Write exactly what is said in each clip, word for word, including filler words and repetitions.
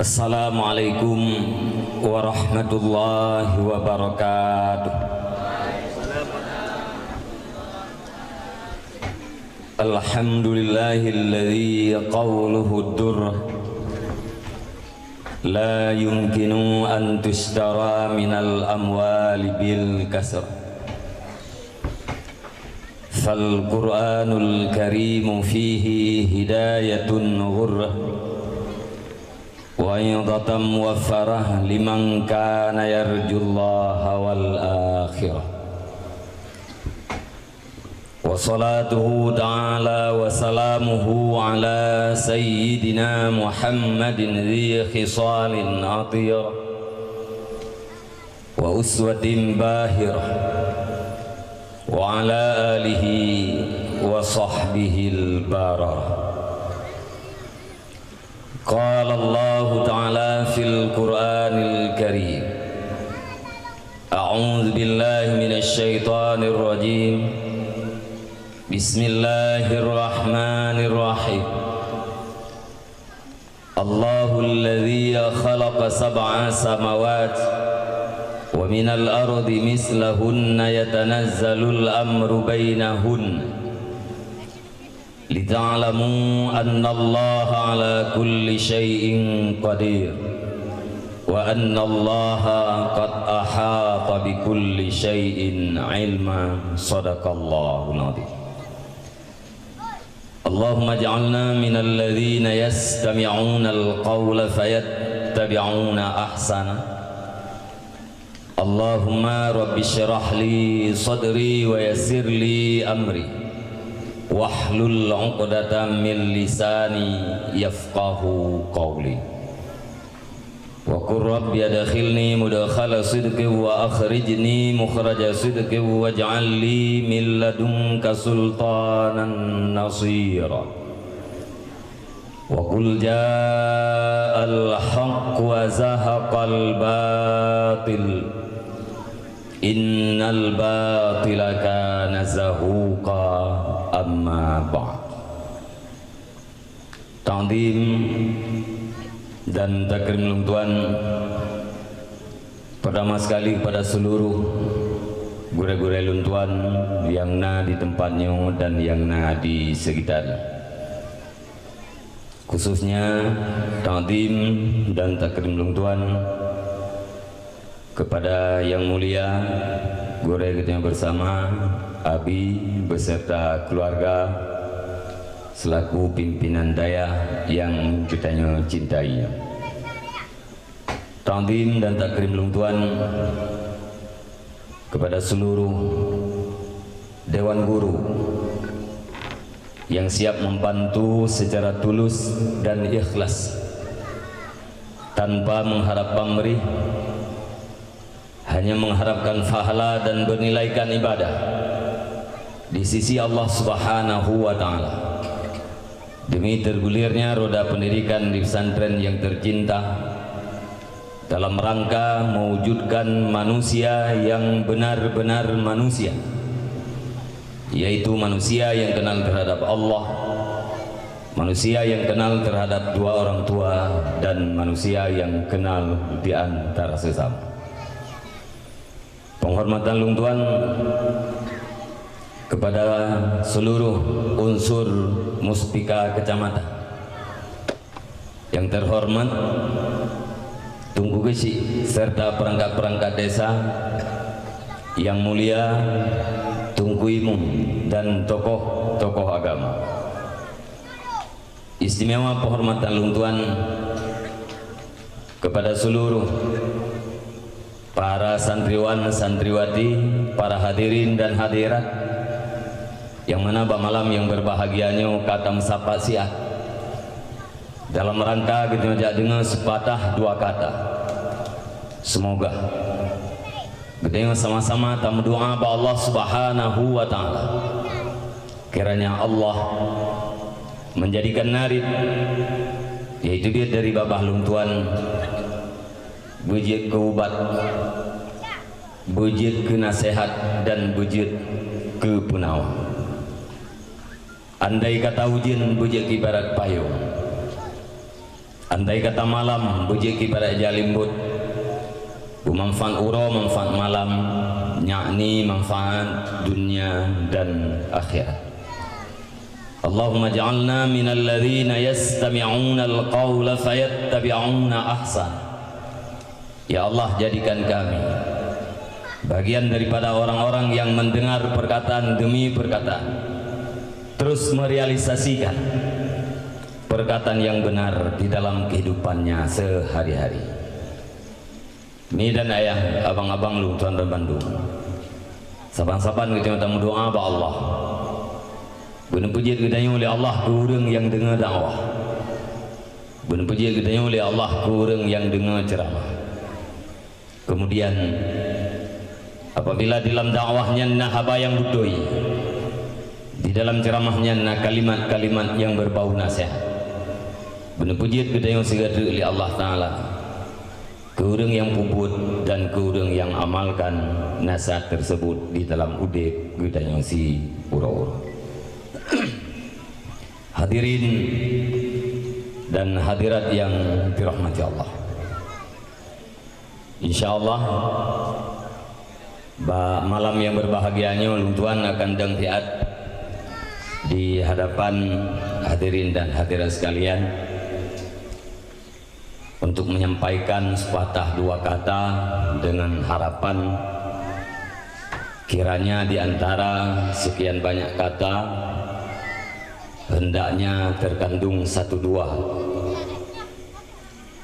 Assalamualaikum warahmatullahi wabarakatuh. Alhamdulillahilladzi qauluhu durr la yumkinu an tushtara minal amwali bil kasr. Fal Qur'anul Karimu fihi hidayatun ghurrah wa idatan muwaffarah liman kana yarjullaha wal akhirah. Wa salatuhu ta'ala wa salamuhu ala sayyidina Muhammadin dzi khisalin athirah wa uswatin bahirah wa ala alihi wa sahbihil bararah. Qala Allahu ta'ala fil Qur'anil Karim. A'udzu billahi minasy syaithanir rajim. Bismillahirrahmanirrahim. Allahul ladzi khalaqa sab'a samawati wa minal ardi mislahunna yatanazzalul amru bainahunna. Lita'lamu annallaha ala kulli syai'in qadir, wa annallaha qad ahata bi kulli syai'in ilma. Shadaqallahul adzim. Allahumma ij'alna minal ladzina yastami'unal qaula fayattabi'una ahsana. Allahumma rabbi syrah li sadri wa yassir li amri wahlul 'uqdatam min lisani yafqahu qawli. Wa qur rabbi adkhilni mudkhala sidqin wa akhrijni mukhraja sidqin waj'al li min ladunka sultanan nasira. Wa qul ja'al haqq wa zahaqal batil, innal batila kana zahuqa. Amma ba'd. Takzim dan takrim lôn tuan, pertama sekali kepada seluruh gurée-gurée lôn tuan nyang na di teumpat nyoe dan nyang na di sekitar. Khususnya takzim dan takrim lôn tuan kepada Yang Mulia Gurée geutanyoe bersama, Abi beserta keluarga selaku pimpinan dayah yang geutanyoe cintai. Takzim dan takrim lôn tuan kepada seluruh dewan guru yang siap membantu secara tulus dan ikhlas tanpa mengharap pamrih, hanya mengharapkan pahala dan menilaikan ibadah di sisi Allah Subhanahu wa Ta'ala. Demi tergulirnya roda pendidikan di pesantren yang tercinta, dalam rangka mewujudkan manusia yang benar-benar manusia, yaitu manusia yang kenal terhadap Allah, manusia yang kenal terhadap dua orang tua, dan manusia yang kenal di antara sesama. Penghormatan lôn tuan kepada seluruh unsur Muspika Kecamatan. Yang terhormat Teungku Geuchik serta perangkat-perangkat desa, yang mulia Teungku Imum dan tokoh-tokoh agama. Istimewa penghormatan lôn tuan kepada seluruh para santriwan, santriwati, para hadirin dan hadirat, yang mana bak malam yang berbahagia nyoe ka tameusapat siat dalam rangka geutanyoe jak deungoe sepatah dua kata. Semoga geutanyoe sama-sama tameudoa bak Allah Subhanahu wa Ta'ala, kiranya Allah menjadikan narit, yaitu biet dari babah lôn tuan, beujeuet keu ubat, beujeuet keu naseuhat, dan beujeuet keu peunawa. Andai kata ujeuen beujeuet keu ibarat payong, Andai kata malam beujeuet ibarat jalimbot, beumanfaat uroe manfaat malam, yakni manfaat dunia dan akhirat. Allahumma ja'alna minal ladzina yastami'unal qaula fayattabi'una ahsan. Ya Allah, jadikan kami bagian daripada orang-orang yang mendengar perkataan demi perkataan, terus merealisasikan perkataan yang benar di dalam kehidupannya sehari-hari. Mi dan ayah, abang-abang lôn tuan dan bandum, saban-saban geutanyoe tameudoa bak Allah. Beuneupeujiet geutanyoe lé Allah keu ureuëng nyang deungoe dakwah. Beuneupeujiet geutanyoe lé Allah keu ureuëng nyang deungoe ceuramah. Keumudian, apabila di dalam dakwah nyan na haba nyang beutôi, di dalam ceuramah nyan na kalimat-kalimat nyang beubau naseuhat, beuneupeujiet geutanyoe sigoe teuk lé Allah Taala keu ureuëng nyang peubuet dan keu ureuëng nyang amalkan naseuhat teuseubut di dalam udeb geutanyoe siuroe-uroe. Hadirin dan hadirat nyang dirahmati Allah. Insya Allah, bak malam nyang berbahagia nyoe, lôn tuan akan dong siat di hadapan hadirin dan hadirat sekalian untuk menyampaikan sepatah dua kata dengan harapan kiranya di antara sekian banyak kata hendaknya terkandung satu dua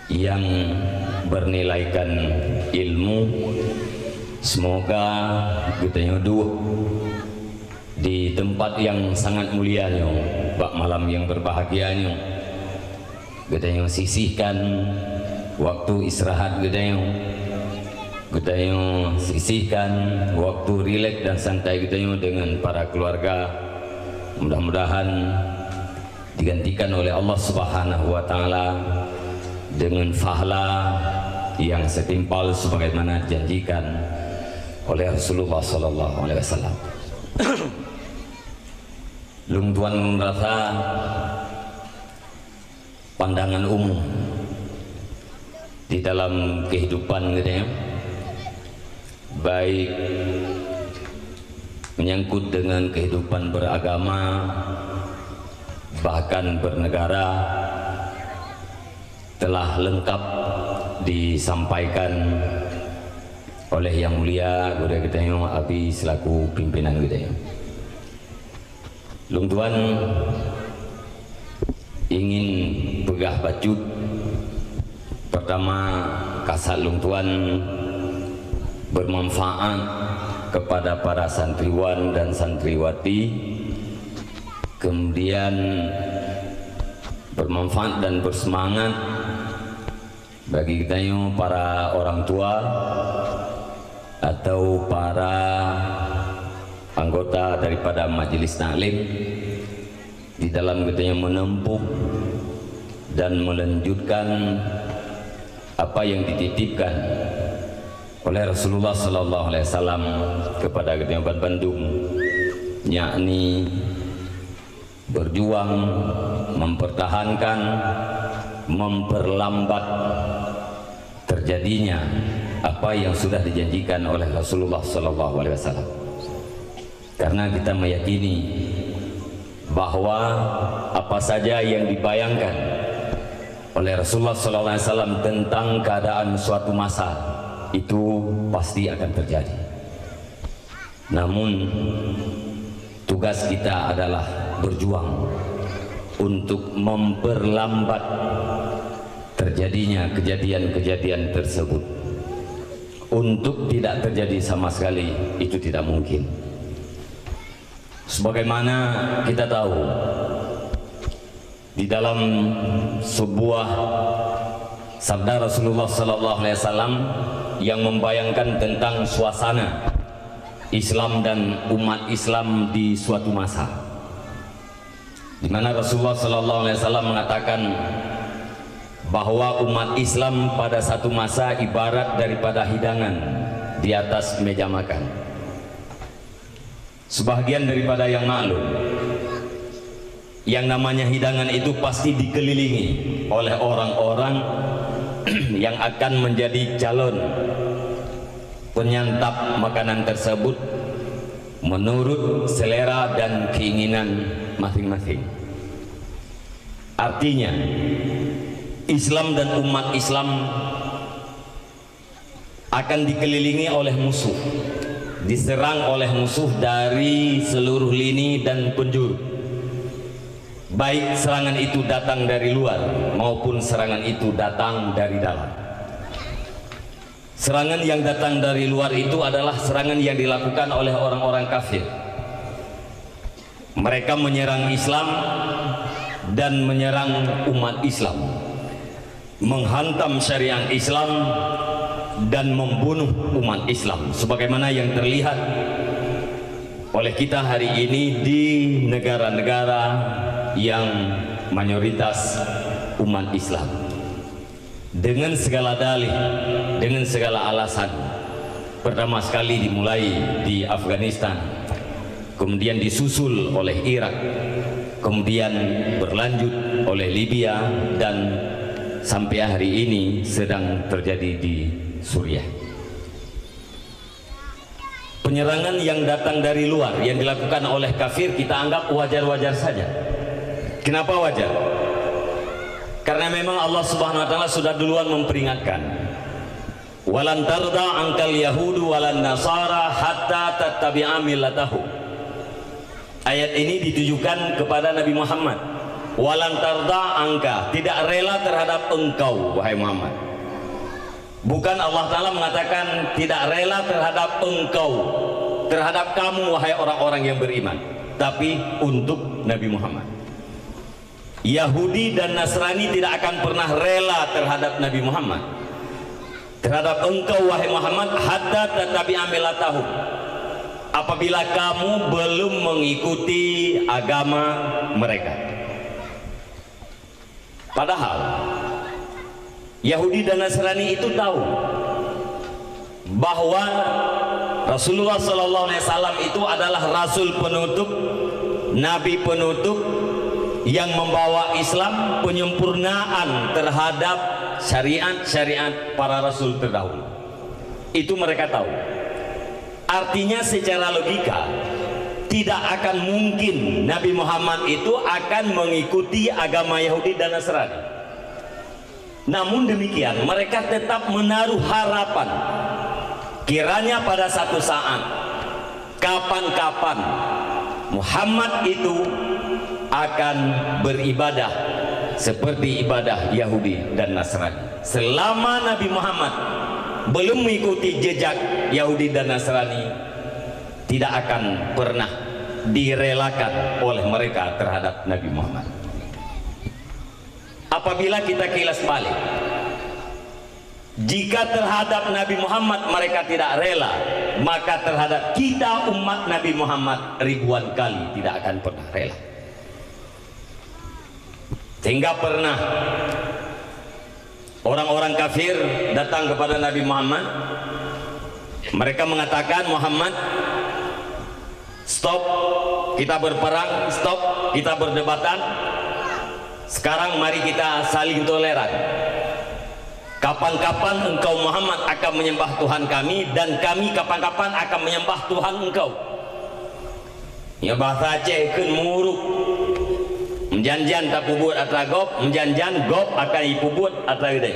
yang bernilaikan ilmu. Semoga geutanyoe duek di tempat yang sangat mulia nyoe, bak malam yang berbahagia nyoe, geutanyoe sisihkan waktu istirahat geutanyoe, geutanyoe sisihkan waktu rileks dan santai geutanyoe dengan para keluarga. Mudah-mudahan digantikan oleh Allah Subhanahu wa Taala dengan pahala yang setimpal sebagaimana dijanjikan oleh Rasulullah sallallahu alaihi wasallam. Lôn tuan rasa pandangan umum di dalam kehidupan geutanyoe, baik menyangkut dengan kehidupan beragama, bahkan bernegara, telah lengkap disampaikan oleh Yang Mulia Gurée geutanyoe Abi selaku pimpinan geutanyoe. Lôn tuan ingin peugah bacut, pertama, kasat lôn tuan bermanfaat kepada para santriwan dan santriwati, kemudian bermanfaat dan bersemangat bagi geutanyoe para orang tua atau para anggota daripada majelis taklim di dalam geutanyoe menempuh dan melanjutkan apa yang dititipkan oleh Rasulullah sallallahu alaihi wasallam kepada geutanyoe bandum, yakni berjuang mempertahankan, memperlambat terjadinya apa yang sudah dijanjikan oleh Rasulullah sallallahu alaihi wasallam. Karena kita meyakini bahwa apa saja yang dibayangkan oleh Rasulullah sallallahu alaihi wasallam tentang keadaan suatu masa, itu pasti akan terjadi. Namun, tugas kita adalah berjuang untuk memperlambat terjadinya kejadian-kejadian tersebut. Untuk tidak terjadi sama sekali, itu tidak mungkin. Sebagaimana kita tahu, di dalam sebuah sabda Rasulullah sallallahu alaihi wasallam yang membayangkan tentang suasana Islam dan umat Islam di suatu masa, di mana Rasulullah sallallahu alaihi wasallam mengatakan bahwa umat Islam pada satu masa ibarat daripada hidangan di atas meja makan. Sebahagian daripada yang maklum, Yang namanya hidangan itu pasti dikelilingi oleh orang-orang yang akan menjadi calon penyantap makanan tersebut menurut selera dan keinginan masing-masing. Artinya, Islam dan umat Islam akan dikelilingi oleh musuh, diserang oleh musuh dari seluruh lini dan penjuru, baik serangan itu datang dari luar maupun serangan itu datang dari dalam. Serangan yang datang dari luar itu adalah serangan yang dilakukan oleh orang-orang kafir. Mereka menyerang Islam dan menyerang umat Islam, menghantam syariat Islam dan membunuh umat Islam, sebagaimana yang terlihat oleh kita hari ini di negara-negara yang mayoritas umat Islam. Dengan segala dalih, dengan segala alasan, pertama sekali dimulai di Afghanistan, kemudian disusul oleh Irak, kemudian berlanjut oleh Libya, dan sampai hari ini sedang terjadi di Suriah. Penyerangan yang datang dari luar yang dilakukan oleh kafir kita anggap wajar-wajar saja. Kenapa wajar? Karena memang Allah Subhanahu wa Taala sudah duluan memperingatkan, "Walan tarda angkal yahudu walan nasara hatta tattabi'a millatahum." Ayat ini ditujukan kepada Nabi Muhammad. "Walan tarda angka, tidak rela terhadap engkau, wahai Muhammad." Bukan Allah Taala mengatakan tidak rela terhadap engkau, terhadap kamu, wahai orang-orang yang beriman, tapi untuk Nabi Muhammad. Yahudi dan Nasrani tidak akan pernah rela terhadap Nabi Muhammad, terhadap engkau, wahai Muhammad, hatta tattabi'a millatahum, apabila kamu belum mengikuti agama mereka. Padahal Yahudi dan Nasrani itu tahu bahwa Rasulullah Sallallahu Alaihi Wasallam itu adalah rasul penutup, nabi penutup yang membawa Islam, penyempurnaan terhadap syariat-syariat para rasul terdahulu. Itu mereka tahu. Artinya, secara logika, tidak akan mungkin Nabi Muhammad itu akan mengikuti agama Yahudi dan Nasrani. Namun demikian, mereka tetap menaruh harapan, kiranya pada satu saat, kapan-kapan, Muhammad itu akan beribadah seperti ibadah Yahudi dan Nasrani. Selama Nabi Muhammad belum mengikuti jejak Yahudi dan Nasrani, tidak akan pernah direlakan oleh mereka terhadap Nabi Muhammad. Apabila kita kilas balik, jika terhadap Nabi Muhammad mereka tidak rela, maka terhadap kita, umat Nabi Muhammad, ribuan kali tidak akan pernah rela. Sehingga pernah orang-orang kafir datang kepada Nabi Muhammad. Mereka mengatakan, "Muhammad, stop kita berperang, stop kita berdebatan. Sekarang mari kita saling toleran. Kapan-kapan engkau, Muhammad, akan menyembah Tuhan kami, dan kami kapan-kapan akan menyembah Tuhan engkau." Nyoe bahasa Aceh kheun muruk. Meujan-jan tapeubuet atra gob, meujan-jan gob akan jipeubuet atra keudeh.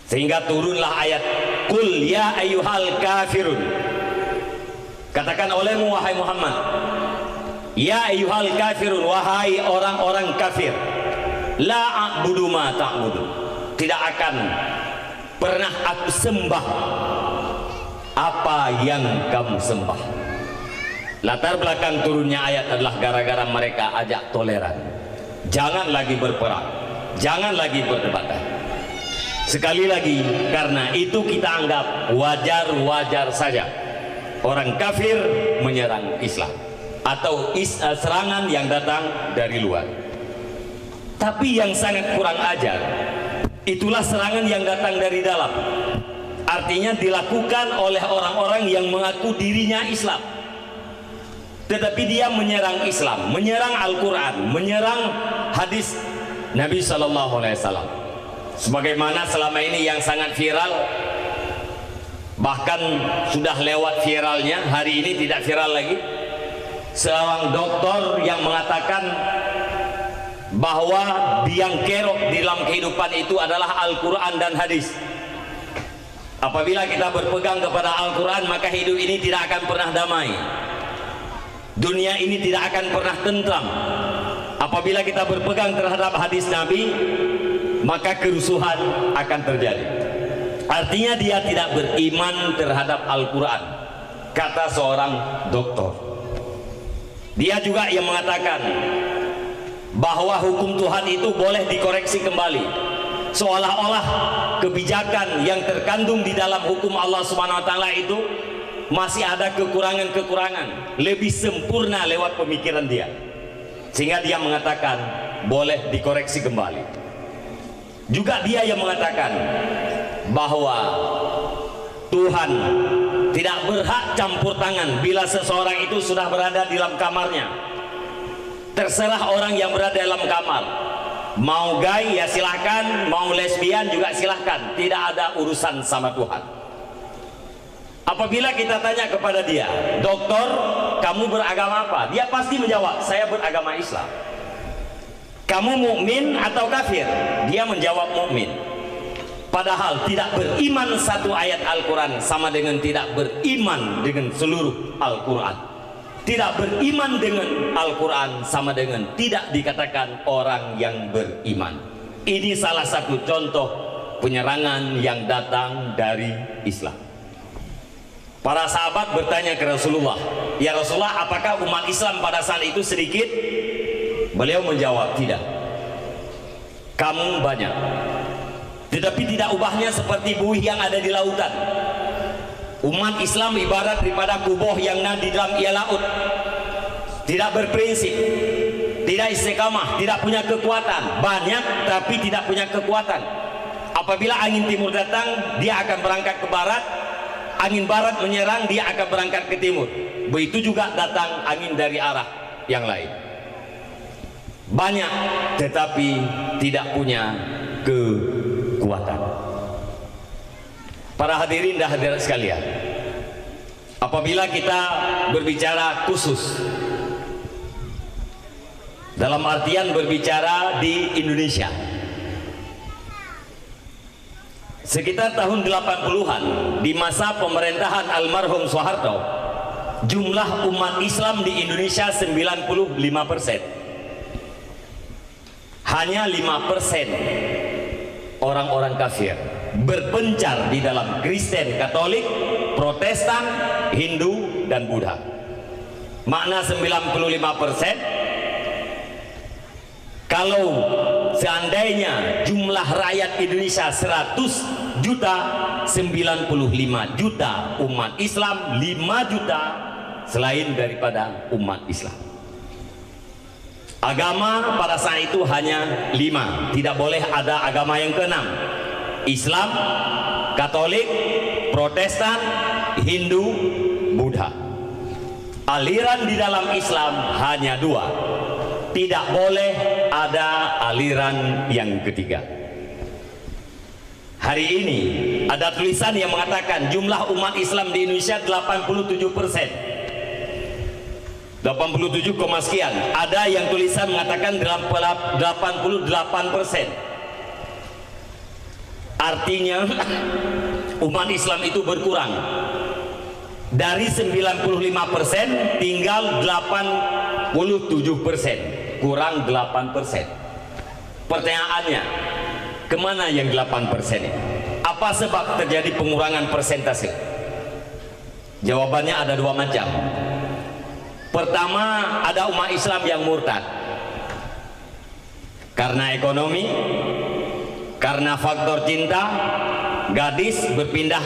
Sehingga turunlah ayat, "Qul ya ayyuhal kafirun." Katakan olehmu, wahai Muhammad, "Ya ayyuhal kafirun, wahai orang-orang kafir, la a'budu ma ta'budun." Tidak akan pernah aku sembah apa yang kamu sembah. Latar belakang turunnya ayat adalah gara-gara mereka ajak toleran. Jangan lagi berperang, jangan lagi berdebat. Sekali lagi, karena itu kita anggap wajar-wajar saja orang kafir menyerang Islam atau is-, eh, serangan yang datang dari luar. Tapi yang sangat kurang ajar, itulah serangan yang datang dari dalam. Artinya dilakukan oleh orang-orang yang mengaku dirinya Islam. Tetapi dia menyerang Islam, menyerang Al-Quran, menyerang hadis Nabi Sallallahu Alaihi Wasallam. Sebagaimana selama ini yang sangat viral, bahkan sudah lewat viralnya, hari ini tidak viral lagi. Seorang doktor yang mengatakan bahwa biang kerok di dalam kehidupan itu adalah Al-Quran dan hadis. Apabila kita berpegang kepada Al-Quran, maka hidup ini tidak akan pernah damai. Dunia ini tidak akan pernah tentram. Apabila kita berpegang terhadap hadis Nabi, maka kerusuhan akan terjadi. Artinya, dia tidak beriman terhadap Al-Quran, kata seorang doktor. Dia juga yang mengatakan bahwa hukum Tuhan itu boleh dikoreksi kembali, seolah-olah kebijakan yang terkandung di dalam hukum Allah Subhanahu wa Taala itu masih ada kekurangan-kekurangan, lebih sempurna lewat pemikiran dia, sehingga dia mengatakan boleh dikoreksi kembali. Juga dia yang mengatakan bahwa Tuhan tidak berhak campur tangan bila seseorang itu sudah berada di dalam kamarnya. Terserah orang yang berada dalam kamar. Mau gay, ya silahkan, mau lesbian juga silahkan. Tidak ada urusan sama Tuhan. Apabila kita tanya kepada dia, "Doktor, kamu beragama apa?" Dia pasti menjawab, "Saya beragama Islam." "Kamu mukmin atau kafir?" Dia menjawab, "Mukmin." Padahal tidak beriman satu ayat Al-Quran sama dengan tidak beriman dengan seluruh Al-Quran. Tidak beriman dengan Al-Quran sama dengan tidak dikatakan orang yang beriman. Ini salah satu contoh penyerangan yang datang dari Islam. Para sahabat bertanya ke Rasulullah, "Ya Rasulullah, apakah umat Islam pada saat itu sedikit?" Beliau menjawab, "Tidak. Kamu banyak. Tetapi tidak ubahnya seperti buih yang ada di lautan. Umat Islam ibarat daripada kuboh yang na di dalam ia laut. Tidak berprinsip, tidak istiqamah, tidak punya kekuatan. Banyak, tapi tidak punya kekuatan. Apabila angin timur datang, dia akan berangkat ke barat. Angin barat menyerang, dia akan berangkat ke timur. Begitu juga datang angin dari arah yang lain. Banyak, tetapi tidak punya kekuatan." Para hadirin dan hadirat sekalian, apabila kita berbicara khusus, dalam artian berbicara di Indonesia, sekitar tahun delapan puluhan, di masa pemerintahan almarhum Soeharto, jumlah umat Islam di Indonesia sembilan puluh lima persen. Hanya lima persen orang-orang kafir, berpencar di dalam Kristen, Katolik, Protestan, Hindu, dan Buddha. Makna sembilan puluh lima persen, kalau seandainya jumlah rakyat Indonesia seratus juta, sembilan puluh lima juta umat Islam, lima juta selain daripada umat Islam. Agama pada saat itu hanya lima, tidak boleh ada agama yang keenam. Islam, Katolik, Protestan, Hindu, Buddha. Aliran di dalam Islam hanya dua. Tidak boleh ada aliran yang ketiga. Hari ini ada tulisan yang mengatakan jumlah umat Islam di Indonesia delapan puluh tujuh persen. Delapan puluh tujuh koma sekian. Ada yang tulisan mengatakan delapan puluh delapan persen. Artinya, umat Islam itu berkurang. Dari sembilan puluh lima persen, tinggal delapan puluh tujuh persen. Kurang delapan persen. Pertanyaannya, kemana yang delapan persen ini? Apa sebab terjadi pengurangan persentase? Jawabannya ada dua macam. Pertama, ada umat Islam yang murtad. Karena ekonomi, karena faktor cinta, gadis berpindah,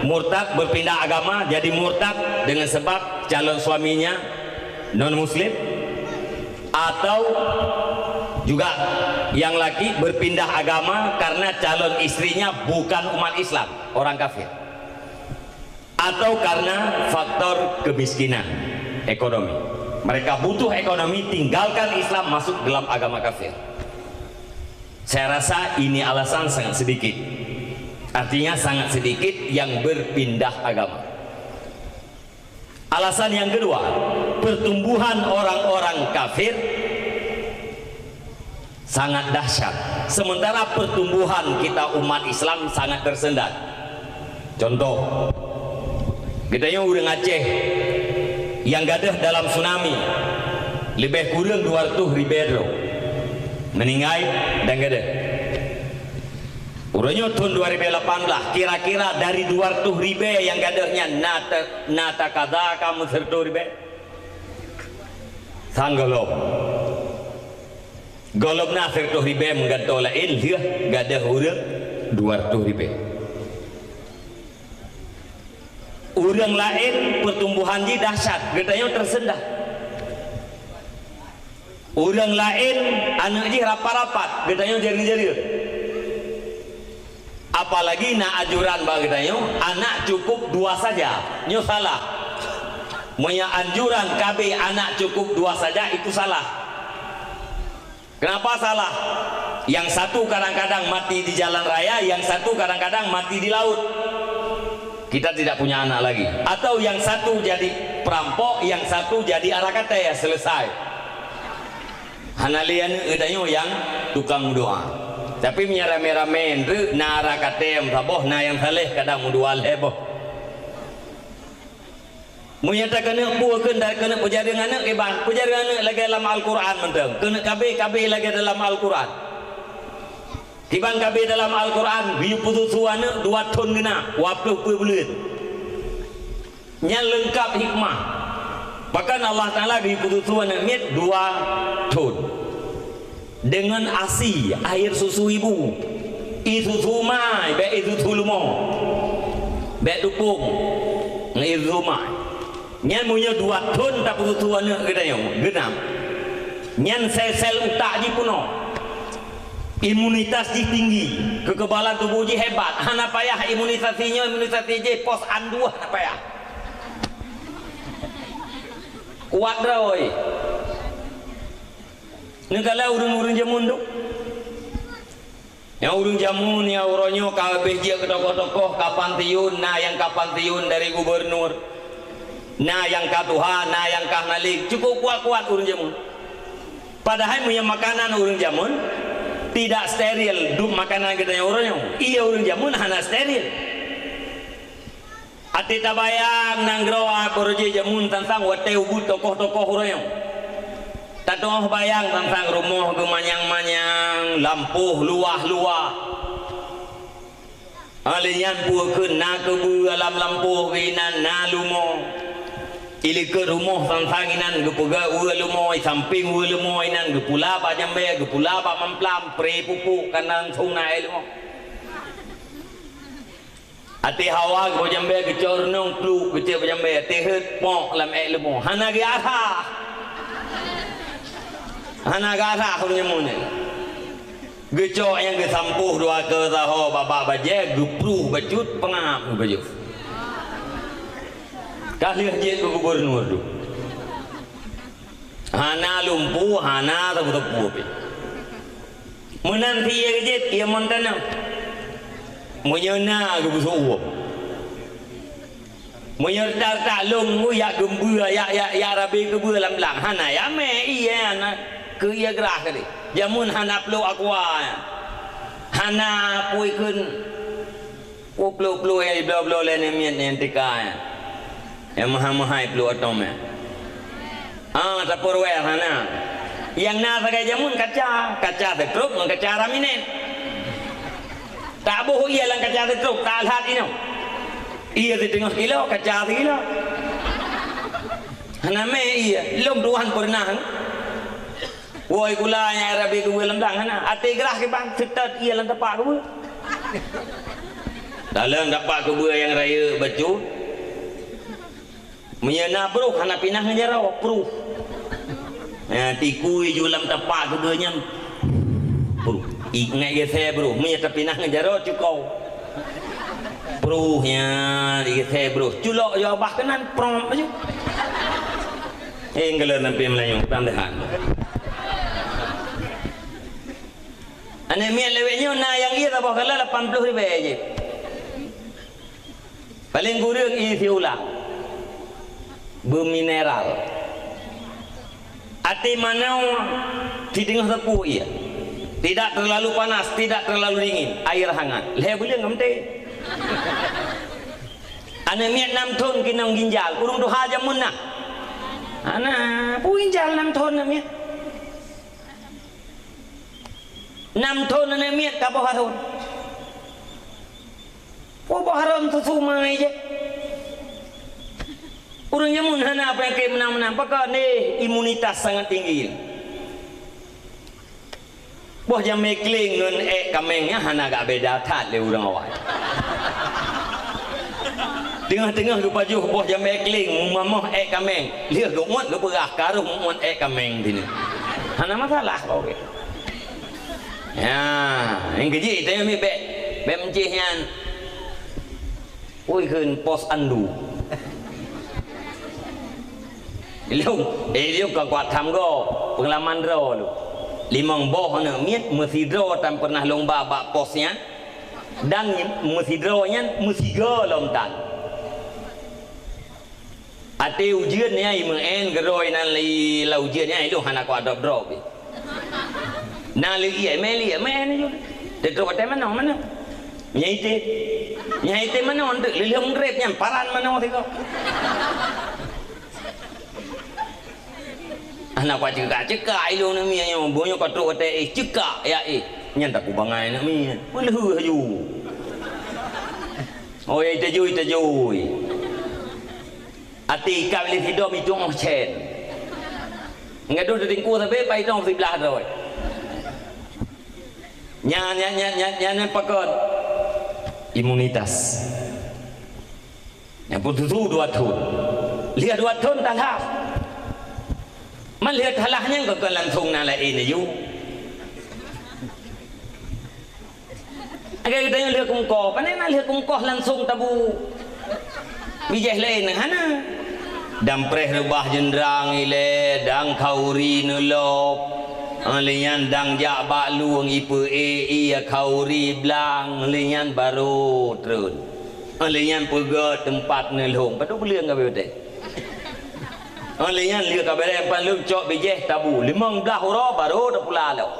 murtad, berpindah agama, jadi murtad dengan sebab calon suaminya non-muslim, atau juga yang laki berpindah agama karena calon istrinya bukan umat Islam, orang kafir, atau karena faktor kemiskinan. Ekonomi. Mereka butuh ekonomi, tinggalkan Islam, masuk dalam agama kafir. Saya rasa ini alasan sangat sedikit. Artinya sangat sedikit yang berpindah agama. Alasan yang kedua, pertumbuhan orang-orang kafir sangat dahsyat, sementara pertumbuhan kita umat Islam sangat tersendat. Contoh, geutanyoe ureuëng Aceh nyang gadôh dalam tsunami leubeh kureueng dua ratus ribée droe meuninggai dan gadôh. Uroe nyoe thon dua ribée lapan blah, kira-kira dari dua ratus ribée nyang gadôh nyan na ta-, na takada ka meuseureutoh ribée? Sang gohlom. Gohlom na seureutoh ribée meugantoe laén, lheueh gadôh ureuëng dua ratus ribée. Ureuëng laén peutumbuhan jih dahsyat, geutanyoe teuseundah. Ureuëng laén aneuëk jih rapat-rapat, geutanyoe jareueng-jareueng. Apalagi na anjuran bak geutanyoe, anak cukup dua saja. Nyoe salah. Meunyoe anjuran KB anak cukup dua saja, itu salah. Kenapa salah? Yang satu kadang-kadang mati di jalan raya, yang satu kadang-kadang mati di laut. Kita tidak punya anak lagi. Atau yang satu jadi perampok, yang satu jadi arak katé, selesai. Hana lé aneuëk geutanyoe nyang tukang meudoá. Tapi meunyoe ramé-ramé, na arak katé saboh, na nyang saléh kadang meudoá lhée boh. Meunyoe takeuneuk peue kheun, takeuneuk peujareueng aneuëk kiban, peujareueng aneuëk lagée lam Al-Quran mantong. Keuneuk KB, KB lagée dalam Al-Quran. Kiban KB dalam Al-Quran, geuyue peususu aneuëk dua thon geunak, dua ploh peuet buleuen. Nyan leungkab hikmah. Bahkan Allah Taala geuyue peususu aneuëk miet dua thon. Dengan ASI, air susu ibu. Ie susu mai, bék ie susu leumo. Bék tupông ngon ie susu mai. Nyan meunyoe dua thon tapeususu aneuëk geutanyoe, geunam. Nyan sel-sel utak jih peunoh. Imunitas jih tinggi, kekebalan tubuh jih hebat. Hana payah imunisasi nyoe, imunisasi jih, pos an dua hana payah. Kuat droe. Neukalon ureuëng-ureuëng jameun tu. Nyang ureuëng jameun nyang uroe nyoe ka habéh jeuet keu tokoh-tokoh, ka pansiun, na nyang ka pansiun dari gubernur, na nyang ka tuha, na nyang ka hana lé, cukup kuat-kuat ureuëng jameun. Padahai meunyoe makanan ureuëng jameun tidak steril, dum makanan geutanyoe uroe nyoe, ie ureuëng jameun hana steril. Até tabayang nanggroe Abu Roje jameun tantang watée ubit tokoh-tokoh uroe nyoe. Tateungoh bayang tantang rumoh geumanyang-manyang, lampôh luwah-luwah. Lheueh nyan peue kheun na keubeue lam lampôh geuh inan na leumo. Ilikot rumoh tantang inan geupeugah ueh leumo, i sampéng ueh leumo inan geupula bak jambée, geupula bak mamplam, pré pupuk kana langsong na ék leumo. Até hawa geuboh jambée geucok reunong pluek geucok bak jambée, até heuet pok lam ék leumo. Hana geuarah. Hana geuarah ureuëng nyoe. Geucok nyang geusampôh dua keu saho babah bajée, geupruh bacut peungab geupajoh. Ka lheueh jeuet keu gubernur tu. Hana lumpu, hana sapeue-sapeue pih. Meunan pih ie jeuet, ie mon tanoh. Meunyoe na geubeusoe uwong. Meunyoe retak-retak lôn, yak geumbeue, yak, yak, yak rabe keubeue lam blang. Hana yak mé ie, hana keu ie grah tadi. Jameun hana plôk aqua. Hana pui kheun. Plôk-plôk nyang jibloe-bloe lé namiet nyang tika nyan. Nyang meuhai-meuhai plôk atôm nyan. Ah, tapeuruwéh hana. Nyang na sagai jameun kaca, kaca seutrop ngon kaca raminet. Taboh ie lam kaca seutrop, talhat inoe. Ie siteungoh kilo, kaca sikilo. Hana mé ie, lôn tuhan peureunah. Woi kula nyang rabe keubeue lam blang hana. Até grah kiban, seutet ie lam tapak keubeue. Dalam tapak keubeue nyang rayeuk bacut. Meunyoe na bruh hana pinah ngon jaroe, pruh. Nah, tikui ju lam tapak keubeue nyan. Pruh. Ingat geusie bruh, meunyoe tapinah ngon jaroe cuko. Pruh nyan, geusie bruh. Culok ju babah keunan, promp ju. Eh, galak nampi Melayu, tan tahan. Aneuk miet lawét nyoe na nyang ie saboh galak lapan ploh ribèe jih. Paleng kureueng ie siulang. Beumineral. Até manoe sideungoh sapeue ie. Tidak terlalu panas, tidak terlalu dingin. Air hangat. Lhèe buleuen ngon teh. Aneuk miet nam thon keunong ginjal. Ureueng tuha jameun na. Hana, peue ginjal nam thon aneuk miet. Nam thon aneuk miet ka boh harôn. Peue boh harôn susu mai jih. Ureueng jameun hana peunyakét meunan-meunan. Pakon deh imunitas sangat tinggi. Boh jamé kleng ngon ék kaméng nyan hana gabeda that lé ureueng awai. Teungoh-teungoh geupajoh boh jamé kleng meumamoh ék kaméng, lheueh geuuet geupeugah karoh meuuet ék kaméng sineuk. Hana masalah kok. Ya, nyang keujih tanyoe mi bèk, bèk meucih nyan. Ui kheun pos andu. Ilong, eh, ilong ka kuat tham go, peungalaman droe lôn. Limong boh aneuk miet meusidroe tan pernah lomba bak pos nyan, dan meusidroe nyan meusigoe lom tan. Até ujeuen nyan imeu'en keudroe nan lé lam ujeuen nyan ilong hana kuat drop-drop. Na lé ié mé lé mé nyoe. Teutrok watèe manoe manoe. Nyai té. Nyai té manoe enteuk lheueh meugreb nyan paran manoe sigoe. Aneuk kuat ceukak-ceukak ilong nami nyoe. Boh nyoe ka trok watèe éh ceukak ya éh. Nyan taku bangai nami. Peuleuheue laju. Oh ya itajui itajui. Até ikab lé sidom itôh cen. Ngaduh teungku sabe pai tong siblah droe. Nyan, nyan, nyan, nyan, nyan, nyan pakon imunitas. Nyan pun susu dua thon. Lheueh dua thon talah. Man lheueh talah nyan kon langsung na laén aju. Lagèe geutanyoe lheueh kungkoh, pane na lheueh kungkoh langsung tabu bijéh laén, hana. Dang preh reubah jeundrang ilèe, dang khauri neulôb. Lheueh nyan dang jak bak lueng ipeu-ék ié khauri blang, lheueh nyan barô treun. Lheueh nyan peugöt teumpat neulhông, padub buleuen ka beuté. Lheueh nyan lheueh ka bèrèh pan lhông cok bijéh tabu, limong blah uroe barô tapula lom.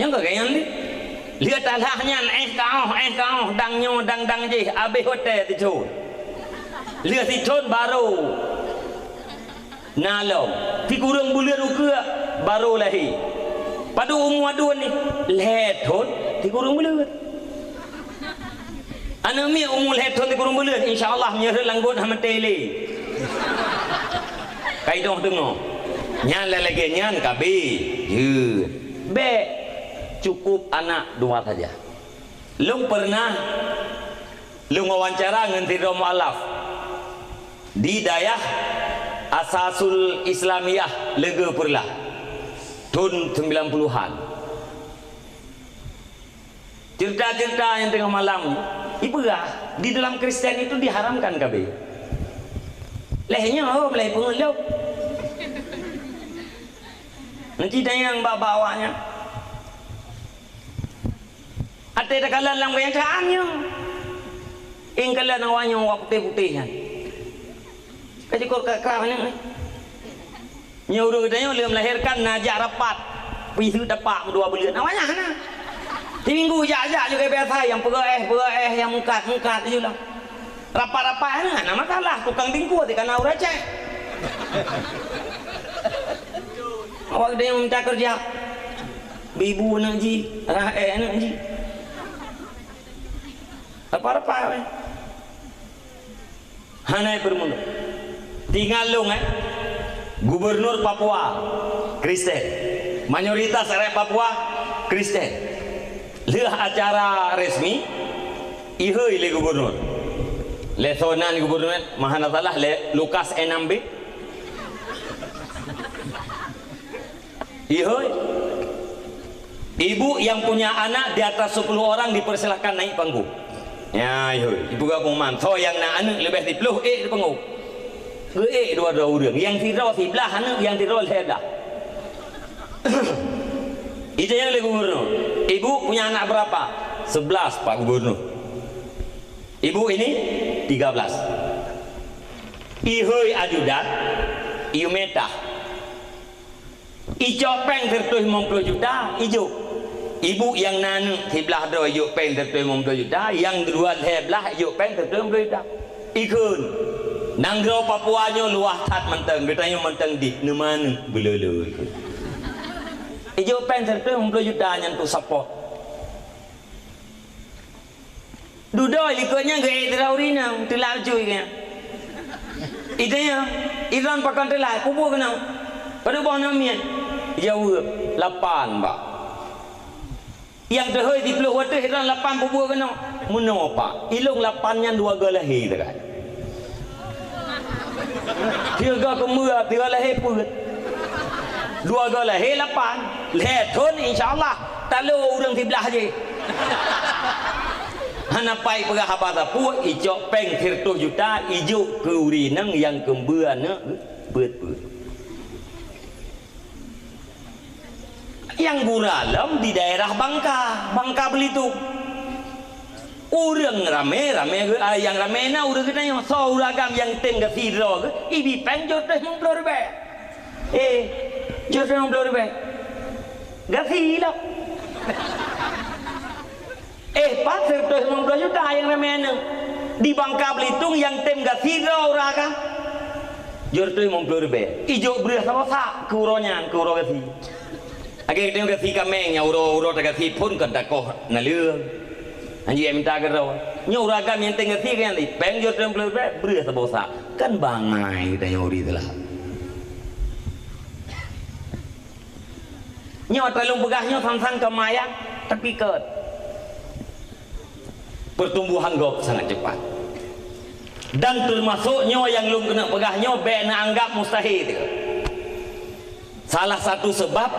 Nyang ka gaya nyan lé. Lheueh talah nyan, éh kaoh, éh kaoh, dang nyoe, dang, dang jih, abéh watèe teuthon. Lheueh sithon barô na lom, sikureueng buleuen ukeue barô lahé. Padub umu aduen nyoe? Lhèe thon sikureueng buleuen. Aneuk miet umu lhèe thon sikureueng buleuen, insya Allah meunyoe rhot lam gôt hana maté lé. Ka idong teungoh. Nyan lagèe nyan ka abéh. Jeuet. Bèk. Cukup anak dua saja. Lôn pernah lôn wawancara ngon sidroe mualaf di dayah Asasul Islamiyah Leugeue Peureulah, thon sembilan puluhan. Cerita-cerita nyang teungoh malam ipeugah, di dalam Kristen itu diharamkan K B. Lheueh nyoe, oh, mulai peungeulop. Nanti tanyong bak-bak awaknyan. Até takalon lam keunyataannyoe. Ing kalon awaknyoe wak putéh-putéh nyan. Ka jikot ka krah nyoe. Nyoe ureueng geutanyoe lheueh melahirkan na jak rapat. Pih seuet tapak meudua buleuen. Awaknyan hana. Siminggu jak-jak juga biasa nyang peugah éh, peugah éh, nyang mungkat-mungkat ju lah. Rapat-rapat nyan hana masalah, tukang tingkue di kana ureueng Aceh. Awak geutanyoe minta keureuja. Beu ibu aneuk jih, rakyat aneuk jih. Rapat-rapat weh. Hana peurumoh. Tinggai lôn, eh. Gubernur Papua, Kristen. Mayoritas rakyat Papua, Kristen. Lheueh acara resmi, ihôi lé gubernur. Lé sonan gubernur, meuhana salah, lé Lukas enam B. Ihôi. Ibu yang punya anak di atas sepuluh orang dipersilahkan naik panggung. Ya, ihôi. Ibu gabung man. Soe nyang na aneuk leubeh siploh ék di panggung. Keuék dua droe ureuëng, nyang sidroe siblaih aneuk, nyang sidroe lhée blaih. Itanyong lé gubernur, "Ibu punya anak berapa?" "Sebelas, Pak Gubernur." "Ibu ini?" "Tiga belas." "Ihôi ajudan, iyue mita. Icok péng sireutoh limong ploh juta, ijok. Ibu nyang na aneuk siblaih droe ijok péng sireutoh limong ploh juta, nyang dua lhée blaih ijok péng sireutoh limong ploh juta." Ikheun, "Nanggroe Papua nyoe luwah that mantong, geutanyoe mantong di neumanu beulolo." Ikheun, ijok péng sireutoh limong ploh juta nyan tu sapot. Dudoe likot nyan geuék teulah ureuëng inong, teulah cuy nyan. Itanyong, "Iron pakon teulah, peue buet keunoe? Padub boh na miet?" Jaweueb, "Lapan, Pak." Nyang teuhôi siploh watée, "Iron lapan peue buet keunoe?" "Meunoe, Pak, ilong lapan nyan dua goe lahé teuka." Tiga keumbeue, tiga lahé peuet. Dua goe lahé lapan. Lhée thon, insya Allah, talo ureuëng siblaih jih. Hana pai peugah haba sapeue, icok péng sireutoh juta, ijok keu ureuëng inong nyang keumbeue aneuk peuet-peuet. Nyang gura lom di daerah Bangka, Bangka Belitung. Ureuëng ramé, ramé geu-, ah, nyang ramé na ureuëng geutanyoe. Soe ureuëng agam nyang tem gasi droe geuh, ibi péng jeuet limong ploh ribée. Eh, jeuet limong ploh ribée. Gasi lom. Eh, pat sireutoh limong ploh juta nyang ramé aneuk. Di Bangka Belitung nyang tem gasi droe ureuëng agam. Jeuet limong ploh ribée. Ijok breueh saboh sak keu uroe nyan, keu uroe gasi. Lagée tanyoe gasi kaméng nyang uroe-uroe tagasi phon kon takoh naleueng. Hanjeuet mita keudroe. Nyoe ureuëng agam nyang tem gasi nyan, péng jeuet limong ploh ribée, breueh saboh sak. Kan bangai tanyoe uri teulah. Nyoe ata lôn peugah nyoe sang-sang ka maya, tapi kon. Pertumbuhan gob sangat cepat. Dan teumasok nyoe nyang lôn keuneuk peugah nyoe bék neuanggap mustahil. Salah satu sebab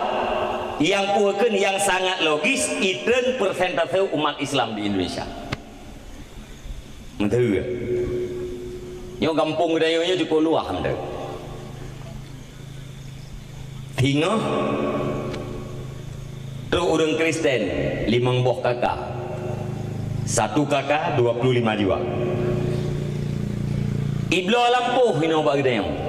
nyang peue kheun nyang sangat logis, itreun persentase umat Islam di Indonesia. Meuteue. Nyoe gampông geutanyoe nyoe cukôp luwah meuteue. Singoh trok ureuëng Kristen limong boh K K. Satu K K dua puluh lima jiwa. Ibloe lampôh inoe bak geutanyoe.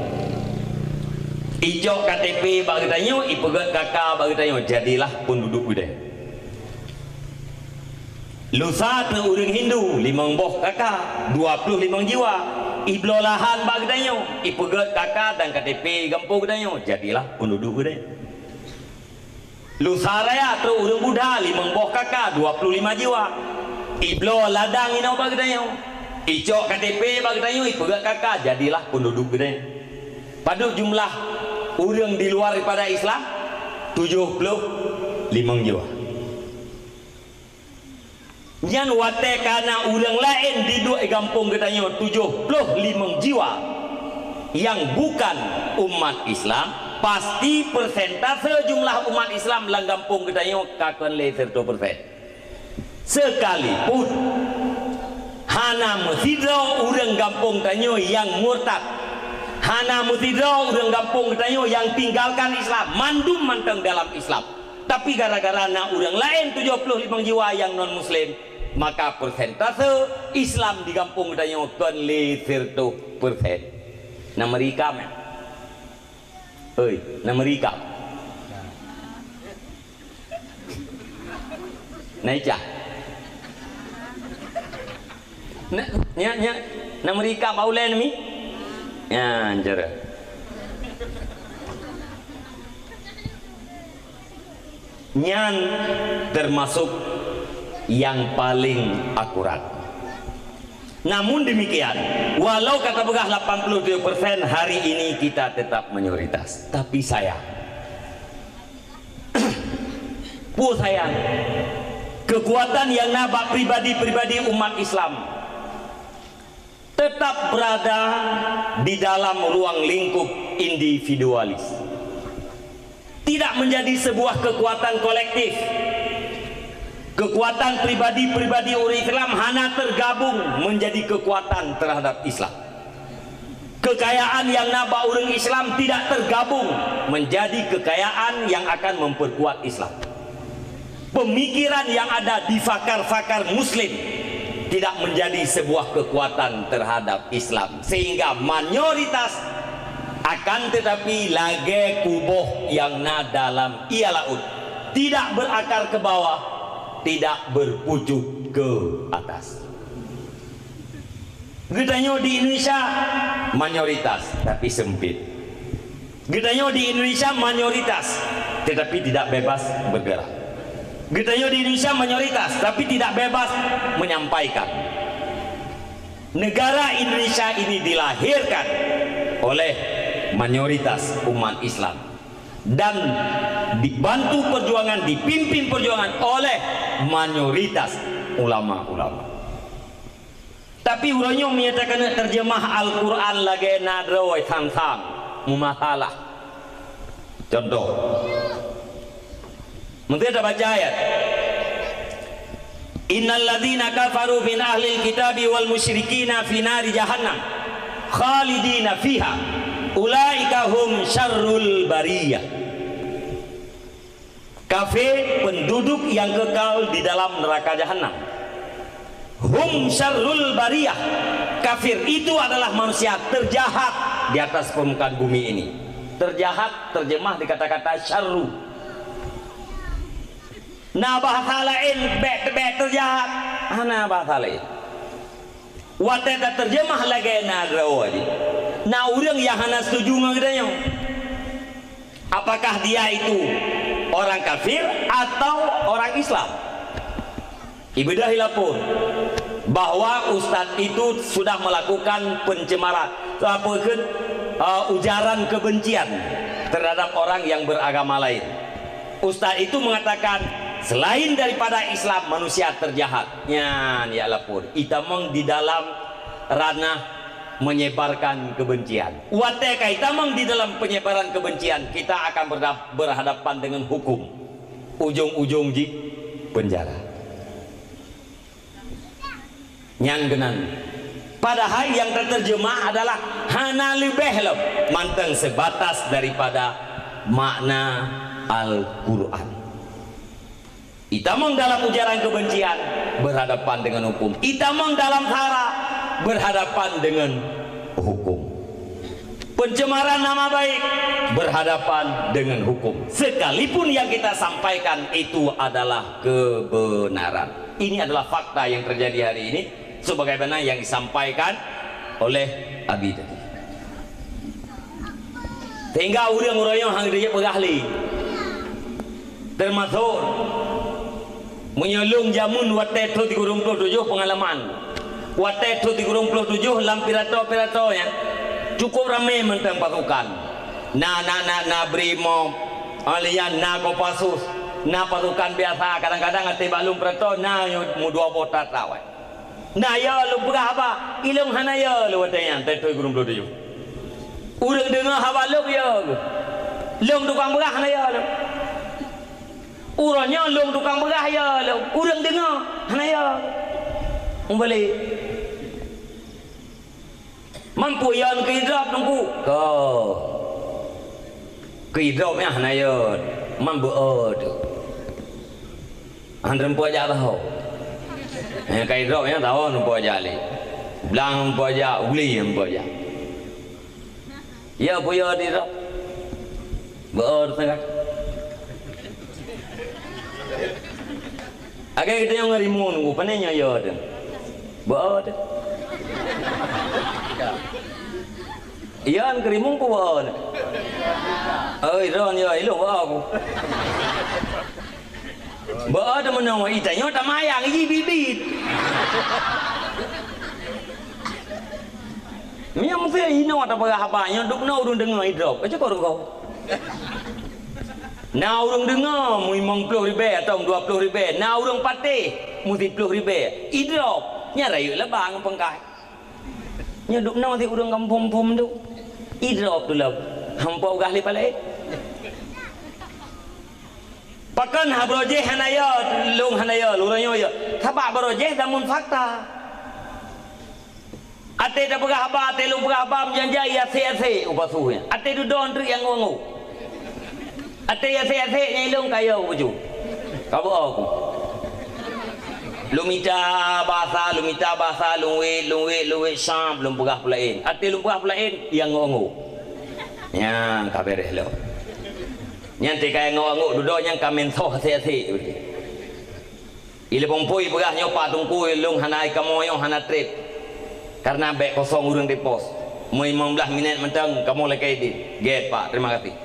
Icok K T P bak geutanyoe, ipeugét K K bak geutanyoe, jadilah penduduk geutanyoe. Lusa trok ureuëng Hindu, limong boh K K, dua puluh limong jiwa. Ibloe lahan bak geutanyoe, ipeugét K K dan K T P gampông geutanyoe, jadilah penduduk geutanyoe. Lusa raya trok ureuëng Buddha, limong boh K K, dua puluh lima jiwa. Ibloe ladang inoe bak geutanyoe. Icok K T P bak geutanyoe, ipeugét K K, jadilah penduduk geutanyoe. Padub jumlah ureuëng di luar daripada Islam? Tujoh ploh limong jiwa. Nyan watée ka na ureuëng laén di duek gampông geutanyoe tujoh ploh limong jiwa nyang bukan umat Islam, pasti persentase jumlah umat Islam lam gampông geutanyoe ka kon lé sireutoh persen. Sekalipun hana meusidroe ureuëng gampông tanyoe nyang murtad, hana meusidroe ureuëng gampông geutanyoe nyang tinggalkan Islam, mandum mantong dalam Islam. Tapi gara-gara na ureuëng laén tujoh ploh limong jiwa nyang non-muslim, maka persentase Islam di gampông geutanyoe kon lé sireutoh persen. Na meurikam, ya? Oi, na meurikam. Na icah. Na, nya, nya, na meurikam bak ulée nami? Nya, cara. Nyan termasuk yang paling akurat. Namun demikian, walau ka tapeugah lapan puluh tujuh persen, hari ini kita tetap mayoritas. Tapi sayang, peue sayang, kekuatan yang na bak pribadi-pribadi umat Islam tetap berada di dalam ruang lingkup individualis. Tidak menjadi sebuah kekuatan kolektif. Kekuatan pribadi-pribadi ureuëng Islam hana tergabung menjadi kekuatan terhadap Islam. Kekayaan yang na bak ureuëng Islam tidak tergabung menjadi kekayaan yang akan memperkuat Islam. Pemikiran yang ada di fakar-fakar Muslim tidak menjadi sebuah kekuatan terhadap Islam, sehingga mayoritas akan tetapi lagée kuboh yang na dalam ia laut, tidak berakar ke bawah, tidak berpucuk ke atas. Geutanyoe di Indonesia mayoritas, tapi sempit. Geutanyoe di Indonesia mayoritas, tetapi tidak bebas bergerak. Geutanyoe di Indonesia mayoritas, tapi tidak bebas menyampaikan. Negara Indonesia ini dilahirkan oleh mayoritas umat Islam dan dibantu perjuangan, dipimpin perjuangan oleh mayoritas ulama-ulama. Tapi uroe nyoe meunyoe takeuneuk terjemah Al-Quran lagée na droe sang-sang meumasalah. Contoh, meunyoe tabaca ayat, "Innal ladzina kafaru min ahlil kitabi wal musyrikina fi nari jahannam khalidina fiha ulaika hum syarrul bariyah." Kafir, penduduk yang kekal di dalam neraka jahanam. Hum syarrul bariyah. Kafir itu adalah manusia terjahat di atas permukaan bumi ini. Terjahat terjemah di kata-kata syarru. Na bahasa laén bèk-bèk terjahat. Hana bahasa laén. Watée taterjemah lagée na droe jih, na ureuëng nyang hana setuju ngon geutanyoe. Apakah dia itu orang kafir atau orang Islam? Ibeudôh ilapor bahwa ustaz itu sudah melakukan pencemaran, apa kheun, eh, ujaran kebencian terhadap orang yang beragama lain. Ustaz itu mengatakan, selain daripada Islam, manusia terjahat. Nyan, ya lapor. Itamong di dalam ranah menyebarkan kebencian. Watée ka itamong di dalam penyebaran kebencian, kita akan berda-, berhadapan dengan hukum. Ujung-ujung jih penjara. Nyan keunan. Padahai nyang taterjemah adalah hana leubeh lom, mantong sebatas daripada makna Al-Quran. Itamong dalam ujaran kebencian, berhadapan dengan hukum. Itamong dalam sara, berhadapan dengan hukum. Pencemaran nama baik, berhadapan dengan hukum. Sekalipun yang kita sampaikan itu adalah kebenaran. Ini adalah fakta yang terjadi hari ini, sebagaimana yang disampaikan oleh Abi tadi. Sehingga ureuëng uroe nyoe han geujak peugah lé. Termasuk meunyoe lôn jameun watée thon sikureueng ploh tujoh peungalaman. Watée thon sikureueng ploh tujoh lam pidato-pidato nyan cukup ramé mantong pasukan. Na, na, na, na brimob, alian na Kopassus, na pasukan biasa, kadang-kadang até bak lôn pidato na nyoe meudua boh that-that. Na yo lôn peugah haba, ilôn hana yo lôn watée nyan, thon sikureueng ploh tujoh. Ureuëng deungoe haba lôn yo. Lôn tukang peugah hana yo lôn. Uroe nyoe lôn tukang peugah yo lôn. Ureuëng deungoe hana yo. Mubalek. Mampu yo keu idrop teungku. Ko. Keu idrop nyan hana yo. Mampu o tu. Han teumpo jak taho. Nyang ka idrop nyan taho teumpo jak lé. Blang teumpo jak, uli teumpo jak. Ya, peue yo di idrop. Beu teungoh. Agak kita nyang ngerimun, pane nyoe yo tu. Beu tu. Iya, an kerimun ku beu. Oi, ron yo, ilo beu ku. Beu teumeunoe, itanyoe tamayang, iji bit-bit. Meunyoe meusé inoe tapeugah haba, nyoe dubnoe ureuëng deungoe idrop, ka cukôp rukôh. Na ureuëng deungoe meulimong ploh ribée atawa dua ploh ribée, na ureuëng patéh meusiploh ribée, idrop, nyan rayeuk laba ngon peungkai. Nyoe dubnoe sit ureuëng gampông phom tu, idrop tu lom, hampa ugah lé palai. Pakon ha barô jéh hana yo, lôn hana yo, lôn nyoe yo. Sabab barô jéh damun fakta. Até tapeugah haba, até lôn peugah haba meujan-jan, asek-asek u pasu nyan. Até dudoe treuk nyang ngo-ngo. Até asek-asek nyan ilôn kayô bucu. Ka beuo ku. Lôn mita basa, lôn mita basa, lôn wét, lôn wét, lôn wét, sam lôn peugah peulaén. Até lôn peugah peulaén, nyang ngo-ngo. Nyan ka beres lom. Nyan teuka nyang ngo-ngo dudoe nyan ka meusoh asek-asek. Ilée Pumpui peugah nyoe, "Pak Teungku, lôn hana ai kamoe nyoe hana treb. Kareuna bék kosong ureuëng di pos. Meu limong blaih minét mantong kamoe lakée idin." "Gét, Pak, terima kasih."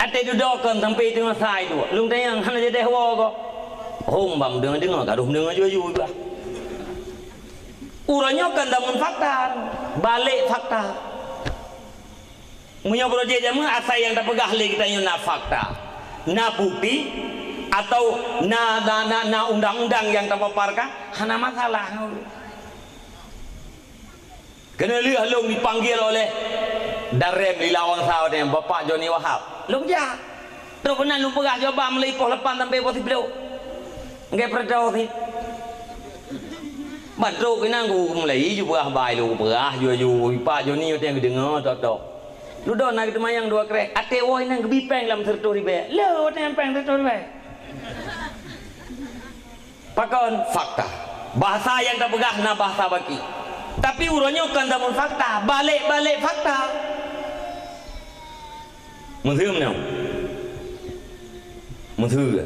Até dudoe kon sampai teungoh sa duek. Lôn tanyong, "Hana jadeh woe ko?" "Hom, bak meudeungoe-deungoe, ka deuh meudeungoe ju-ju bah." Uroe nyoe kon zaman fakta, balek fakta. Meunyoe projek jameun, asai nyang tapeugah lé geutanyoe na fakta, na bukti, atau na, na, na, na undang-undang nyang tapaparkan, hana masalah. Keuneulheueh lôn dipanggil oleh Darem Lilawangsa watée nyan, Bapak Joni Wahab. Lôn jak. Trok keunan lôn peugah jawaban mulai poh lapan sampai poh siplôh. Nggak pernah tahu sih. Ban trok keunan ku mulai ju peugah bai lôn peugah ju-ju, Pak Joni watée nyan geudeungoe tok-tok. Dudoe na geuteumanyong dua kreh. Até woe nyan geubi péng lam seratus ribèe. Le watée nyan péng seratus ribèe. Pakon? Fakta. Bahasa nyang tapeugah na bahasa baki. Tapi uroe nyoe kon zaman fakta, balek-balek fakta. Meuseue meunan. Meuseue.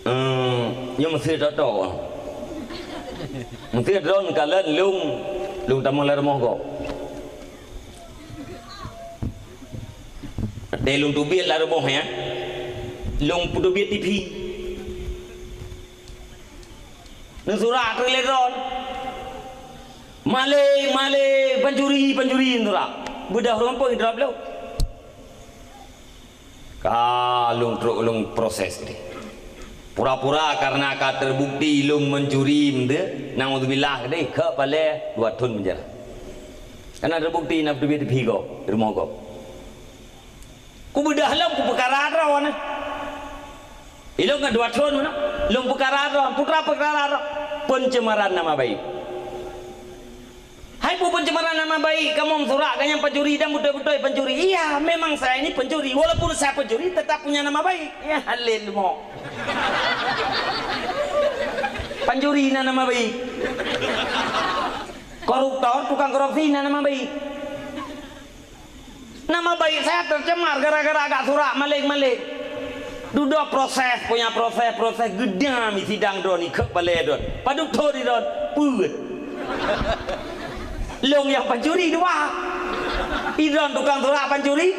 Ehm, nyoe meuseue tok-tok. Meuseue droen kalon lôn, lôn tamong lam rumoh gob. Watée lôn teubiet lam rumoh nyan, lôn peuteubiet TV. Neusurak teuk lé droen. "Maléng, maléng, pancuri, pancuri," neusurak. Beudôh rumoh pun idrop lom. Ka lôn trok lôn proses deh. Pura-pura kareuna ka teubukti lôn mencuri meunteu, naudzubillah deh, keu palée dua thon penjara. Kareuna teubukti na peuteubiet TV gob, rumoh gob. Kubeudôh lom kupeukara droeneuh. Ilôn ngon dua thon meunan, lôn peukara droe, putra peukara droe, pencemaran nama baik. Hai peue pencemaran nama baik, kamoe meusurak gobnyan pancuri dan beutôi-beutôi pancuri. Iya, memang saya ini pencuri. Walaupun saya pencuri, tetap punya nama baik. Ya, halil mo. Pancuri na nama baik. Koruptor, tukang korupsi na nama baik. Nama baik saya tercemar gara-gara agak surak maléng-maléng. Dudoe proses, punya proses, proses geudang di sidang droen, ikheuk balée droen. Padub thon droen, peuet. Lôn nyang pancuri dua. Idroen tukang surak pancuri,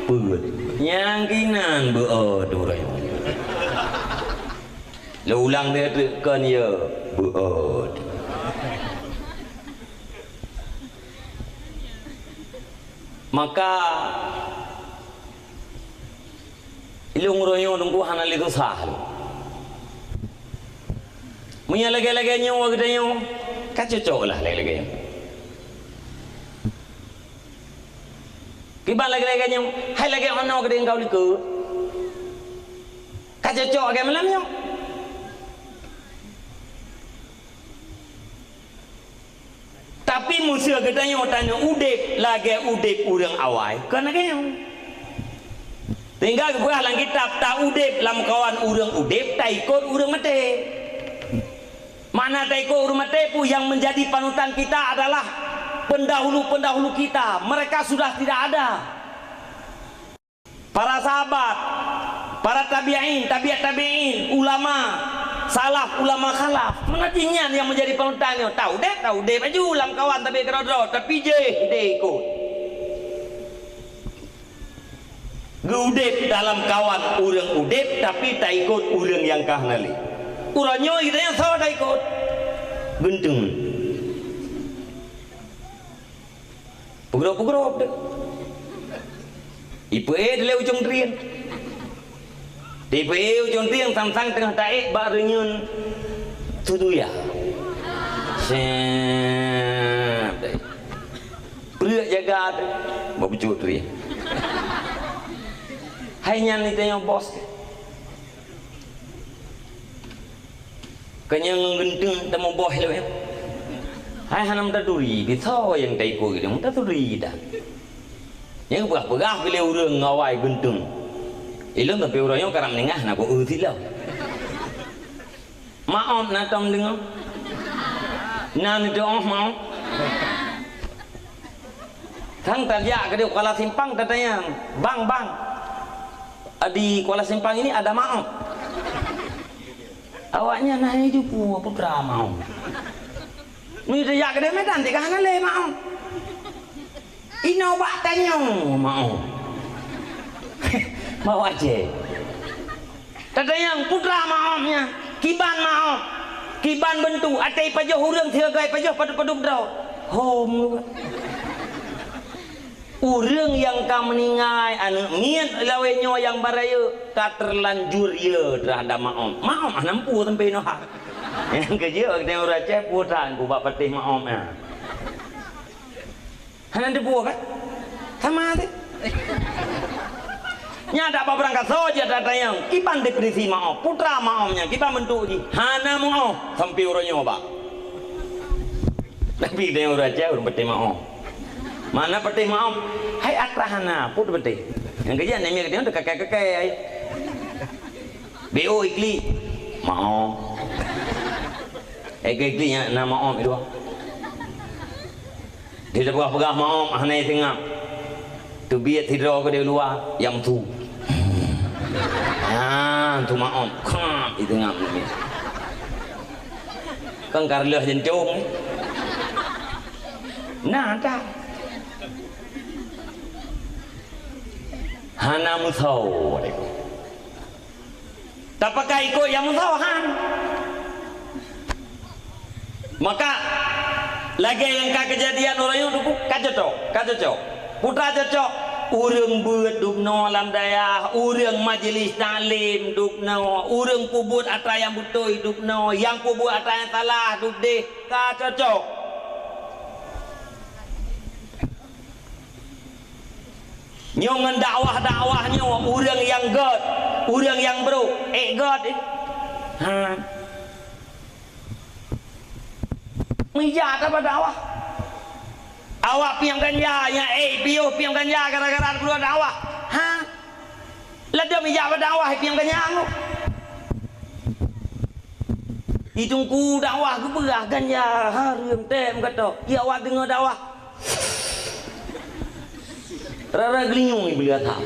peuet. Nyang kinan beuôt ureuëng. Lôn ulang deh teuk kon ya, beuôt. Maka ilôn uroe nyoe teungku hana lé susah lôn. Meunyoe lagée-lagée nyoe geutanyoe, ka cocok lah lagée-lagée nyoe. Kiban lagée-lagée nyoe, hai lagée nyoe geutanyoe ka likot. Ka cocok lagée malam nyoe. Tapi meuseu geutanyoe taneuk udeb lagée udeb ureuëng awai, kon lagée nyoe. Sehingga geupeugah lam kitab, ta udeb lamkawan ureuëng udeb, taikot ureuëng maté. Makna taikot ureuëng maté peue? Yang menjadi panutan kita adalah pendahulu-pendahulu kita. Mereka sudah tidak ada. Para sahabat, para tabi'in, tabi'at tabi'in, ulama salaf, ulama khalaf. Meunan cit nyan nyang meujadi panutan nyoe. Ta udeb, ta udeb laju lamkawan tabi keudroe-droe, tapi jih deh ikot. Geuudeb dalam kawan ureuëng udeb, tapi taikot ureuëng nyang ka hana lé. Uroe nyoe geutanyoe soe taikot? Geunteung. Peugrob-peugrob deh. Ipeuék dilée ujong trieng. Ipeuék ujong trieng sang-sang teungoh taék bak reunyeun tuduya. Sép deh. Preuek jaga deh. Bak pucuk trieng. Hai nyan geutanyoe bos deh. Keunyan ngon geunteung tamuboh lé. Hai hana meutaturi, bisoe nyang taikot geutanyoe meutaturi dah. Nyang peugah-peugah bilé ureuëng ngawai geunteng. Ilôn tapi uroe nyoe karab meuningah na ku eu silom. Maob na tom deungoe. Na neuteuoh maob. Sang tajak keudeh Kuala Simpang tatanyong, "Bang, bang, di Kuala Simpang ini ada maob?" Awaknyan hai jupu putra maob. Meunyoe tajak keudeh Medan, tiga hana lé maob. Inoe bak tanyoe maob. Maob Aceh. Tatanyong putra maob nyan, kiban maob, kiban beuntuk, até pajoh ureuëng sigagai pajoh padub-padub droe. Hom. Ureuëng nyang ka meuninggai, aneuëk miet lawét nyoe nyang baraya, ka teulanjur ye teuhadab maob. Maob hana meupu sampoe inoe ha. Nyang keujeuet, geutanyoe ureuëng Aceh, putra ku bak patéh maob nyan. Hana teupeue kan? Sama aja. Nyan dak barangkasoe jeuet tatanyong, kiban definisi maob, putra maob nyan, kiban beuntuk jih, hana meuob, sampoe uroe nyoe bak. Tapi geutanyoe ureuëng Aceh ureuëng patéh maob. Mana patéh maob? Hai atra hana, peue patéh. Nyang keujeuet aneuk miet geutanyoe teukakai-kakai. B O iklik. Maob. Eh, iklik nyan na maob dua. Di peugah-peugah maob hana iseungab. Teubiet sidroe keudeh luwa, nyang su. Ah, su maob. Kap, iseungab. Kan ka reuloh jantung. Nah, tak. Hana meusawa. Tapakai ikot nyang meusawa han. Maka, lagée nyang ka keujadian uroe nyoe, ka cocok, ka cocok. Putra cocok, ureuëng beuet dubnoe lam dayah, ureuëng majeulis taklim dubnoe, ureuëng peubuet atra nyang beutôi dubnoe, nyang peubuet atra nyang salah dubdeh, ka cocok. Nyoe ngon dakwah-dakwah nyoe, ureuëng nyang gét, ureuëng nyang brok, ék gét, eh. Ha. Meujak tabak dakwah. Awak piep ganja, nyang ék piôh piep ganja gara-gara keuluwa dakwah. Ha. Ladôm ijak bak dakwah piep ganja nyoe. Di teungku dakwah geupeugah ganja hareuem tém gato. Ya awak deungoe dakwah. Rara geulinyueng iblih that.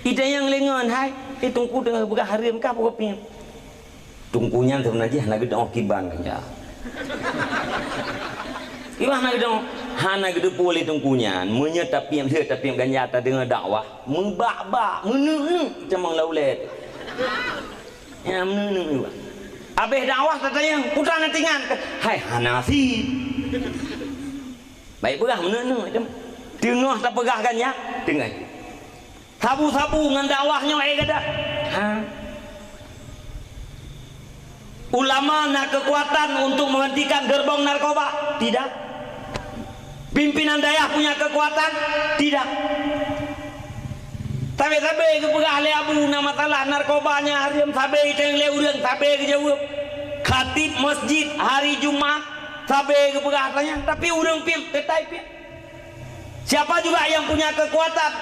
Itanyong lé ngon hai, eh, teungku deungoe geupeugah hareuem ka peue geupiep. Teungku nyan seubeuna jih hana geudoh kiban ganja. Kiban hana geudoh, hana geuteupeue lé teungku nyan, meunyoe tapiep lheueh tapiep ganja tadeungoe dakwah, meubak-bak, meuneuk-neuk tamong lam ulée. Ya, meuneuk-neuk. Abéh dakwah tatanyong, putra na tingan kah? Hai, hana sit. Baik peugah meuneuk-neuk. Teungoh tapeugah ganja, teungoh. Sabu-sabu ngon dakwah nyoe, eh, gata? Ha? Ulama na kekuatan untuk menghentikan gerbong narkoba? Tidak. Pimpinan dayah punya kekuatan? Tidak. Sabe-sabe geupeugah lé abu na masalah narkoba nyan hareuem, sabe itanyong lé ureuëng, sabe geujaweueb. Khatib masjid hari Jumat, sabe geupeugah tanya, tapi ureuëng piep, teutai piep. Siapa juga yang punya kekuatan?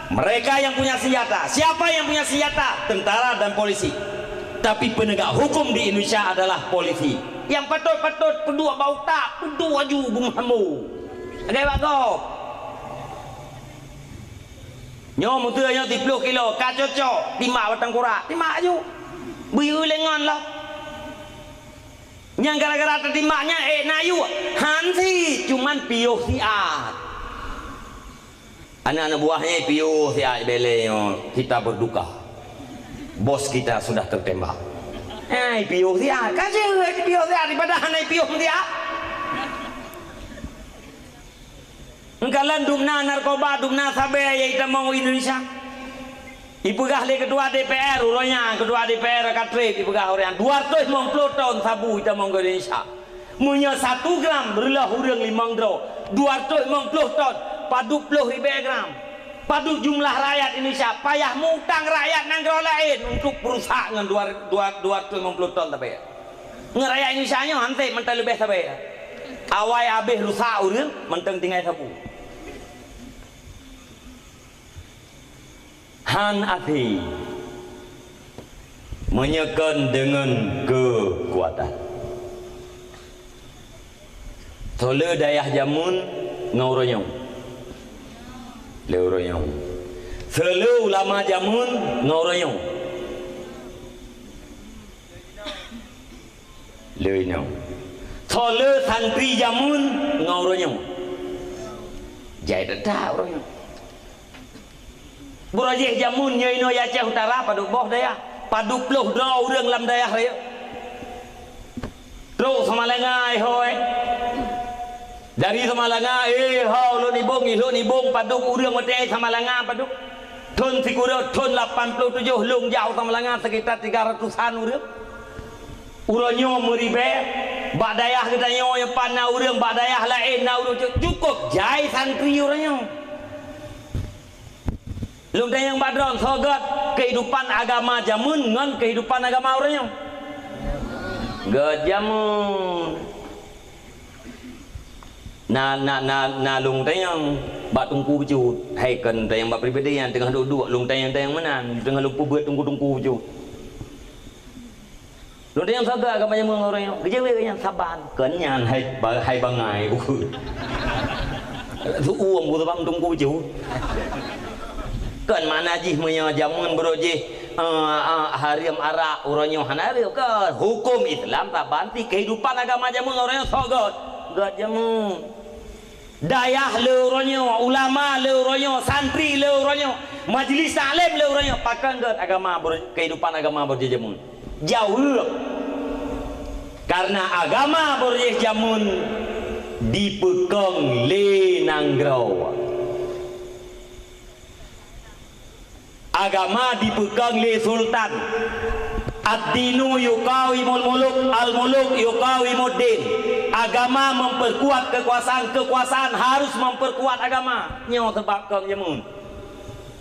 Mereka yang punya senjata. Siapa yang punya senjata? Tentara dan polisi. Tapi penegak hukum di Indonesia adalah polisi. Nyang patôt-patôt peuduek bak utak, peuduek aju geumeuhambo. Lagée bak gob. Nyoe meuteue nyoe siplôh kilo, ka cocok, timbak batang kurak, timbak aju. Beu lé ngon lah. Nyang gara-gara tatimbak nyan ék na yue, han sit, cuman piôh siat. Aneuk-aneuk buah nyan piôh siat, bèk lé nyoe kita berduka. Bos kita sudah tertembak. Hai, piôh siat, ka jeuet piôh siat daripada hana piôh siat. Engkalon dubna narkoba, dubna sabe nyang itamong u Indonesia. Ipeugah lé ketua D P R, uroe nyan ketua D P R ka trép ipeugah uroe nyan, dua ratus limong ploh ton sabu itamong u Indonesia. Meunyoe satu gram reuloh ureuëng limong droe, dua ratus limong ploh ton, padub ploh ribèe gram. Padub jumlah rakyat Indonesia, payah mutang rakyat nanggroe laén untuk peurusak ngon dua, dua, dua ratus limong ploh ton sabe. Ngon rakyat Indonesia nyoe han sép mantong leubeh sabe. Awai abéh rusak ureuëng, mantong tinggai sapeue. Han até meunyoe kon deungon keukuatan. Soe le dayah jameun ngon uroe nyoe? Le uroe nyoe. Soe le ulama jameun ngon uroe nyoe? Le inoe. Soe le santri jameun ngon uroe nyoe? Jai that-that uroe nyoe. Uroe jéh jameun nyoe inoe Aceh Utara padub boh dayah, padub ploh droe ureuëng lam dayah rayeuk. Trok Samalanga, eh, hôi. Dari Samalanga, eh, ho, lôn ibong, ih, lôn ibong, padub ureuëng watée Samalanga, padub. Thon sikureueng, thon lapan ploh tujoh lôn jak u Samalanga sekitar tiga ratusan ureuëng. Uroe nyoe meuribée, bak dayah geutanyoe nyang pat na ureuëng, bak dayah laén na ureuëng, cu-, cukup jai santri uroe nyoe. Lôn tanyong bak droe, soe gét keuhidupan agama jameun ngon keuhidupan agama uroe nyoe? Gét jameun. Na, na, na, na lôn tanyong bak Teungku Peucut. Hai kon tanyong bak pribadi nyang teungoh duek-duek, lôn tanyong-tanyong meunan, teungoh lôn peubeuet Teungku-teungku Peucut. Lôn tanyong sagai agama jameun ngon uroe nyoe. Geujaweueb geuh nyan saban. Kon nyan hai ba-, hai bangai buku. Su uem buku sabang Teungku Peucut. Kon makna jih meunyoe jameun beurôh jih, eh, eh, hareuem arak uroe nyoe hana hareuem. Kon huköm Islam saban ti keuhidupan agama jameun ngon uroe nyoe soe gét? Gét jameun. Dayah le uroe nyoe, ulama le uroe nyoe, santri le uroe nyoe, majlis taklim le uroe nyoe, pakon gét agama ber-, keuhidupan agama beurôh jih jameun? Jaweueb. Karena agama beurôh jih jameun dipeukong lé nanggroe. Agama dipeukong lé sultan. Ad-dinu yuqawimul muluk, al-muluk yuqawimud din. Agama memperkuat kekuasaan, kekuasaan harus memperkuat agama. Nyoe sabab kong jameun.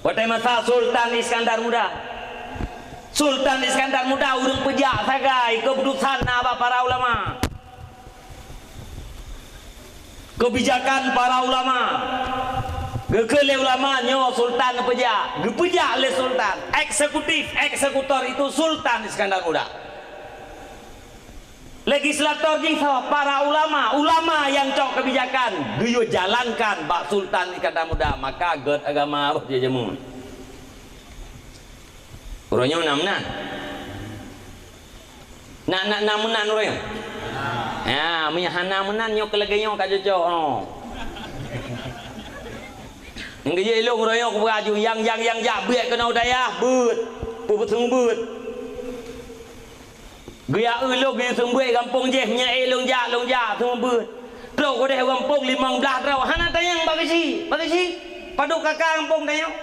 Watée masa Sultan Iskandar Muda. Sultan Iskandar Muda ureuëng peujak sagai keuputusan na bak para ulama. Keubijakan para ulama. Geukheun lé ulama nyoe sultan peujak, geupeujak lé sultan. Eksekutif, eksekutor itu Sultan Iskandar Muda. Legislator jih soe? Para ulama, ulama nyang cok keubijakan, geuyue jalankan bak Sultan Iskandar Muda, maka gét agama boh jih jameun. Uroe nyoe na meunan. Na, na, na meunan uroe nyoe? Ya, meunyo hana meunan nyoe keu lagée nyoe ka cocok, oh. Nyang geujak ilong uroe nyoe kupeugah aju, nyang, nyang, nyang jak beuet keunoe dayah, beuet. Peubeuet seumeubeuet. Geujak eu lôn geuseumeubeuet gampông jih, meunyo ék lôn jak, lôn jak, seumeubeuet. Trok keudeh u gampông limong blaih droe, hana tanyong bak geuchik, bak geuchik. Padub kaka gampông tanyong.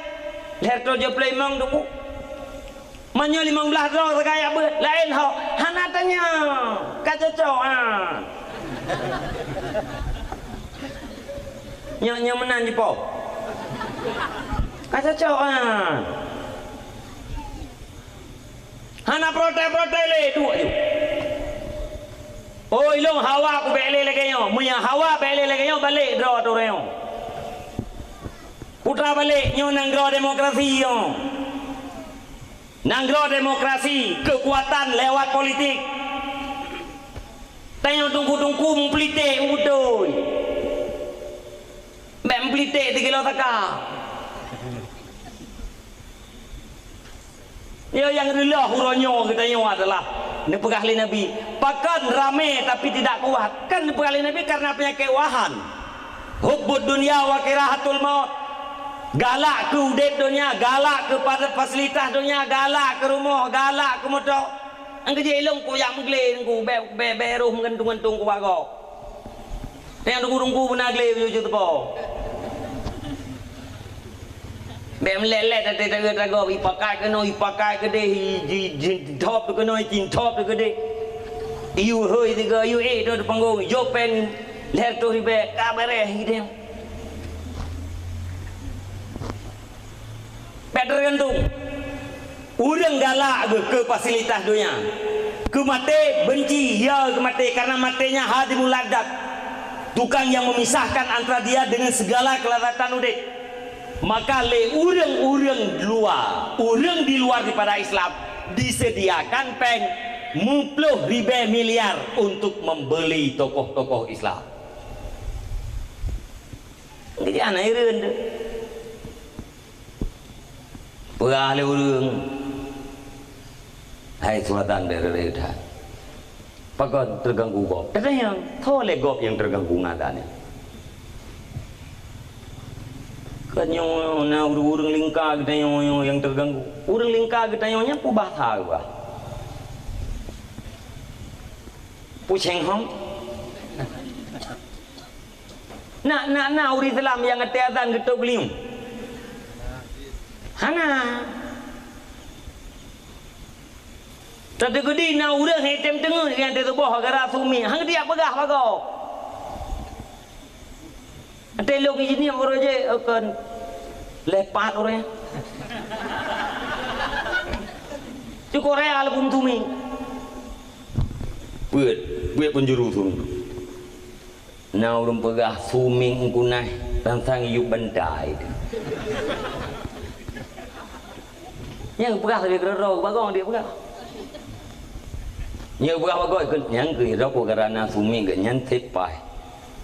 Lhèe reutôh jeuet ploh limong teungku. Meunyoe limong blaih droe sagai jak beuet, laén ho, hana tanyong. Ka cocok, ha. Nyoe, nyoe meunan jipo. Ka cocok, ha. Hana protes-protes lé, duek aju. Oh, ilong hawa kubèk lé lagèe nyoe. Meunyo hawa bèk lé lagèe nyoe, balek droe ateueh ureueng nyoe. Putra balek, nyoe nanggroe demokrasi nyoe. Nanggroe demokrasi, keukuatan lewat politik. Tanyoe teungku-teungku meupolitik beutôi. Bèk meupolitik tikilo saka. Ya, nyang reuloh uroe nyoe geutanyoe adalah neupeugah lé Nabi, "Pakon ramé tapi tidak kuat." Kan neupeugah lé Nabi karena penyakit wahan. Hubbud dunya wa kirahatul maut. Galak keu udép donya, galak keu pada fasilitas donya, galak keu rumoh, galak keu moto. Nyang keujeuet ilong kujak meuglé nungku, bèk, bèk, bèk roh meugantung-gantung kubak gob. Nyang teungku-teungku beuna glé jujur teupo. Bèk meulét-lét até tageuh-tageuh, ipakai keunoe, ipakai keudeh, i-, ji-, jintop keunoe, jintop keudeh. Iyue hôi tiga, iyue ék dua panggong, jopeng lhèe reutôh ribèe, ka bèrèh idéh. Bèk teugantung. Ureuëng galak geuh keu fasilitas donya. Keu maté, benci, ya keu maté, karena maté nyan hadimul lazzat. Tukang yang memisahkan antara dia dengan segala kelezatan udép. Maka lé ureuëng-ureuëng luwa, ureuëng di luar daripada Islam, disediakan péng muploh ribée miliar untuk membeli tokoh-tokoh Islam. Jadi aneuk ireuen tu. Peugah lé ureuëng, "Hai Sultan, deh, deh, deh, deh. Pakon teuganggu gob?" Katanyong, "Soe lé gob nyang teuganggu ngon aneuk?" Katanyong na ureuëng-ureuëng lingka geutanyoe nyang teuganggu. Ureuëng lingka geutanyoe nyan peubahasa geuh. Puceng hom. Na, na, na ureuëng Islam nyang até azan geutôb liung? Hana. Teukeudi na ureuëng han tem teungeut nyang teutuboh gara sumi, han geudiak peugah bagoe. Até lôn jiniep uroe jih, kon lé pat uroe. Cukôp raya lé bun sumi. Peuet, peuet peunjuru sumi. Na ureuëng peugah suming ungkunaih ransang yup bantai. Nyang peugah sabe keudroe-droe bagong dia peugah. Nyang peugah bagong ikut nyang keudroe gara na suming geuh nyan tepai.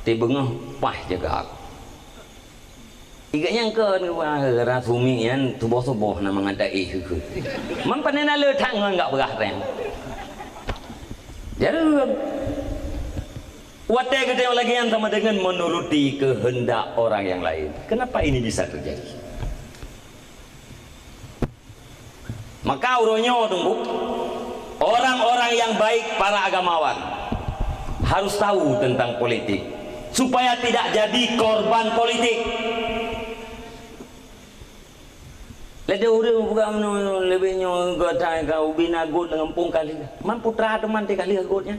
Ti beungoh paih jaga aku. Iga nyang kon gara suming nyan tuboh-tuboh na mangat da éh keu. Man pane na le that ngon gak peugah reng. Jareuem. Watée geutanyoe lagée nyan sama dengan menuruti kehendak orang yang lain. Kenapa ini bisa terjadi? Maka uroe nyoe teungku, orang-orang yang baik, para agamawan, harus tahu tentang politik supaya tidak jadi korban politik. Lé ureuëng peugah meunoe, leubeh nyoe gata ka ubina gôt lam gampông ka lheueh. Man putra teuma teuka lheueh gôt nyan.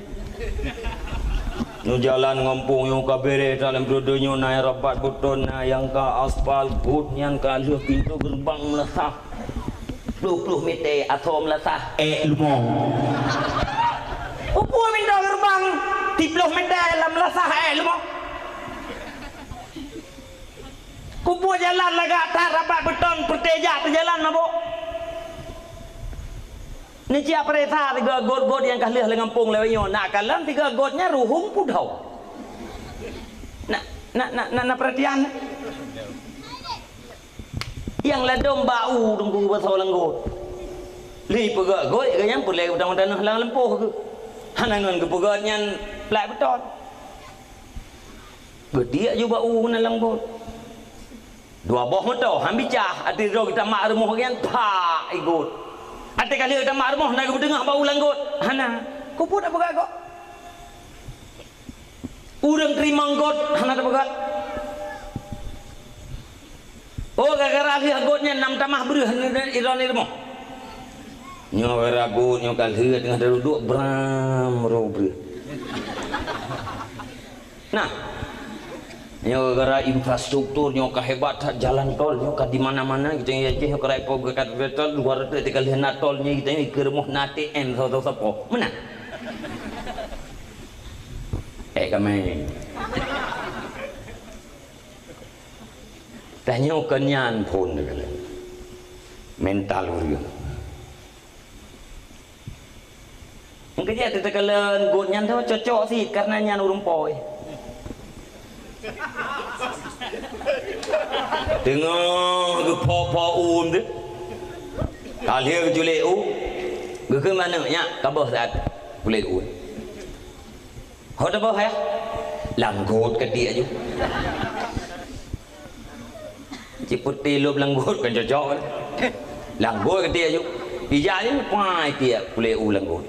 Nyoe jalan gampông nyoe ka bereh, dalam dua-dua nyoe na rabat beton, na nyang ka aspal, gôt nyan ka lheueh pintoe geureubang meulasah. Ploh ploh mètè asoe meulasah, ék leumo. Peue pintoe geureubang, siploh mètè lam meulasah, ék leumo. Kubu jalan lagak that rabat beton peureuteh jak teujalan mabök. Neuciak peuresa sigoe gôt-gôt nyang ka lheueh lam gampông lawét nyoe, na kalon sigoe gôt nyan ruhueng pudong. Na, na, na, na, na peuratian. Nyang ladôm bak u teungku beusoe lam gôt. Lheueh peugöt gôt, geuh nyan peureulée geutanyoe tanoh lam lampôh geuh. Hana ngon geupeugöt nyan plak beton. Geudiek ju bak u meunan lam gôt. Dua boh moto han bicah, ateueh droe geutamak rumoh geuh nyan, tak, i gôt. Ateueh ka lheueh geutamak rumoh, na geupeuteungoh bak u lam gôt. Hana. Keupeue tapeugah gôt? Ureuëng teurimong gôt hana tapeugah. Oh, gara-gara lheueh gôt nyan na meutamah breueh i droe rumoh. Nyoe gara gôt nyoe ka lheueh teungoh taduek-duek bram ro breueh. Nah, nyoe gara infrastruktur nyoe ka hebat that, jalan tol nyoe ka di mana-mana, geutanyoe i Aceh nyoe ka raya po geukat tol, luwa reutôh teuka lheueh na tol nyoe geutanyoe i keu rumoh na A T M sapo-sapo. Meunan. Eh, kamé. Tanyoe kon nyan phon teukalon. Mental ureuëng. Nyang keujeuet teukalon gôt nyan tho cocok cit karena nyan ureuëng pôi. Teungoh geupho-pho u teuh. Ka lheueh geuculék u, geukheun manök nyak ka boh saát puléh u. Ho taboh ya? Lam gôt keudiek aju. Cit putéh lom lam gôt kan cocok kan? Lam gôt keudiek aju. Ijak aju, pai tiek puléh u lam gôt.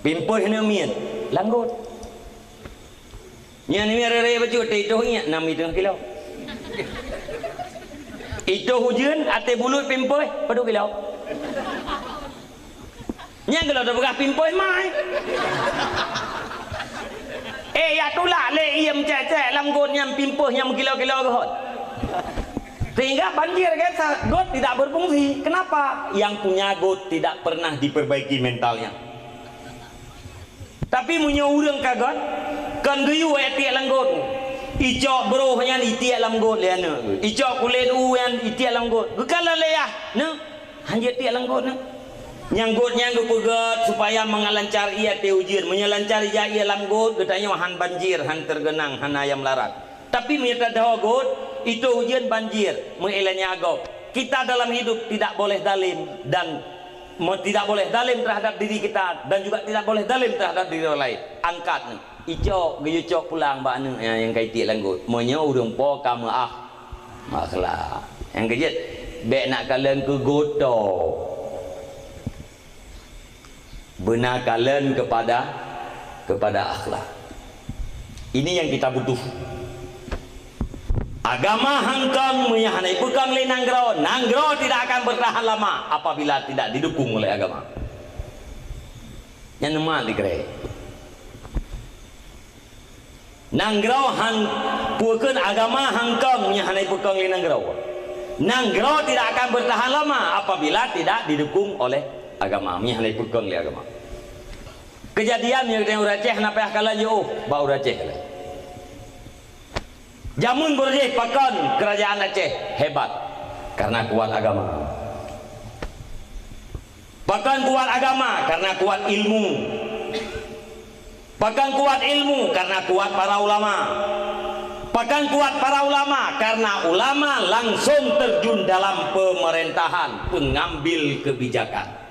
Pimpôh hana miet, lam gôt. Nyan miet raya-raya bacut, itoh nyan nam itoh kilo. Itoh ujeuen, até bulut pimpôh, padum kilo. Nyang geulok tapeugah pimpôh mai. Eh, ya tulak lé iem cék-cék lam gôt nyan pimpôh nyang meukilo-kilo geuhot. Sehingga banjir kan sa-, got tidak berfungsi. Kenapa? Yang punya got tidak pernah diperbaiki mentalnya. Tapi meunyoe ureuëng ka got, kon geuyue ék tiek lam got. Icok broh nyan itiek lam got lé aneuëk. Icok kulét u nyan itiek lam got. Geukalon lé yah, neu. Hanjeuet tiek lam got neu. Nyang got nyan geupeugét supaya meungalancar ie até ujeuen. Meunyoe lancar ija ie lam got, geutanyoe han banjir, han tergenang, hana nyang meularat. Tapi meunyoe tadhoe got, itu ujeuen banjir, meuilanya gob. Kita dalam hidup tidak boleh zalim dan me-, tidak boleh zalim terhadap diri kita dan juga tidak boleh zalim terhadap diri orang lain. Angkat ni. Icok, geuyue cok pulang bak aneuëk nyang, nyang ka itiek lam got. Meunyoe ureuëng po ka meuah, meuakhlak. Nyang keujeuet, bék nak kalon keu got tok. Beuna kalon kepada, kepada akhlak. Ini yang kita butuh. Agama hangkong meunyoe hana ipeukong lé nanggroe, nanggroe tidak akan bertahan lama apabila tidak didukung oleh agama. Nyan neumat dikirée. Nanggroe han, peue kheun agama hangkong meunyoe hana ipeukong lé nanggroe. Nanggroe tidak akan bertahan lama apabila tidak didukung oleh agama, meunyoe hana ipeukong lé agama. Keujadian meunyoe geutanyoe ureuëng Aceh hana payah kalon jiôh, bak ureuëng Aceh kalon. Jameun beureueh pakon keurajeuen Aceh hebat karena kuat agama. Pakon kuat agama karena kuat ilmu. Pakon kuat ilmu karena kuat para ulama. Pakon kuat para ulama karena ulama langsung terjun dalam pemerintahan, pengambil kebijakan.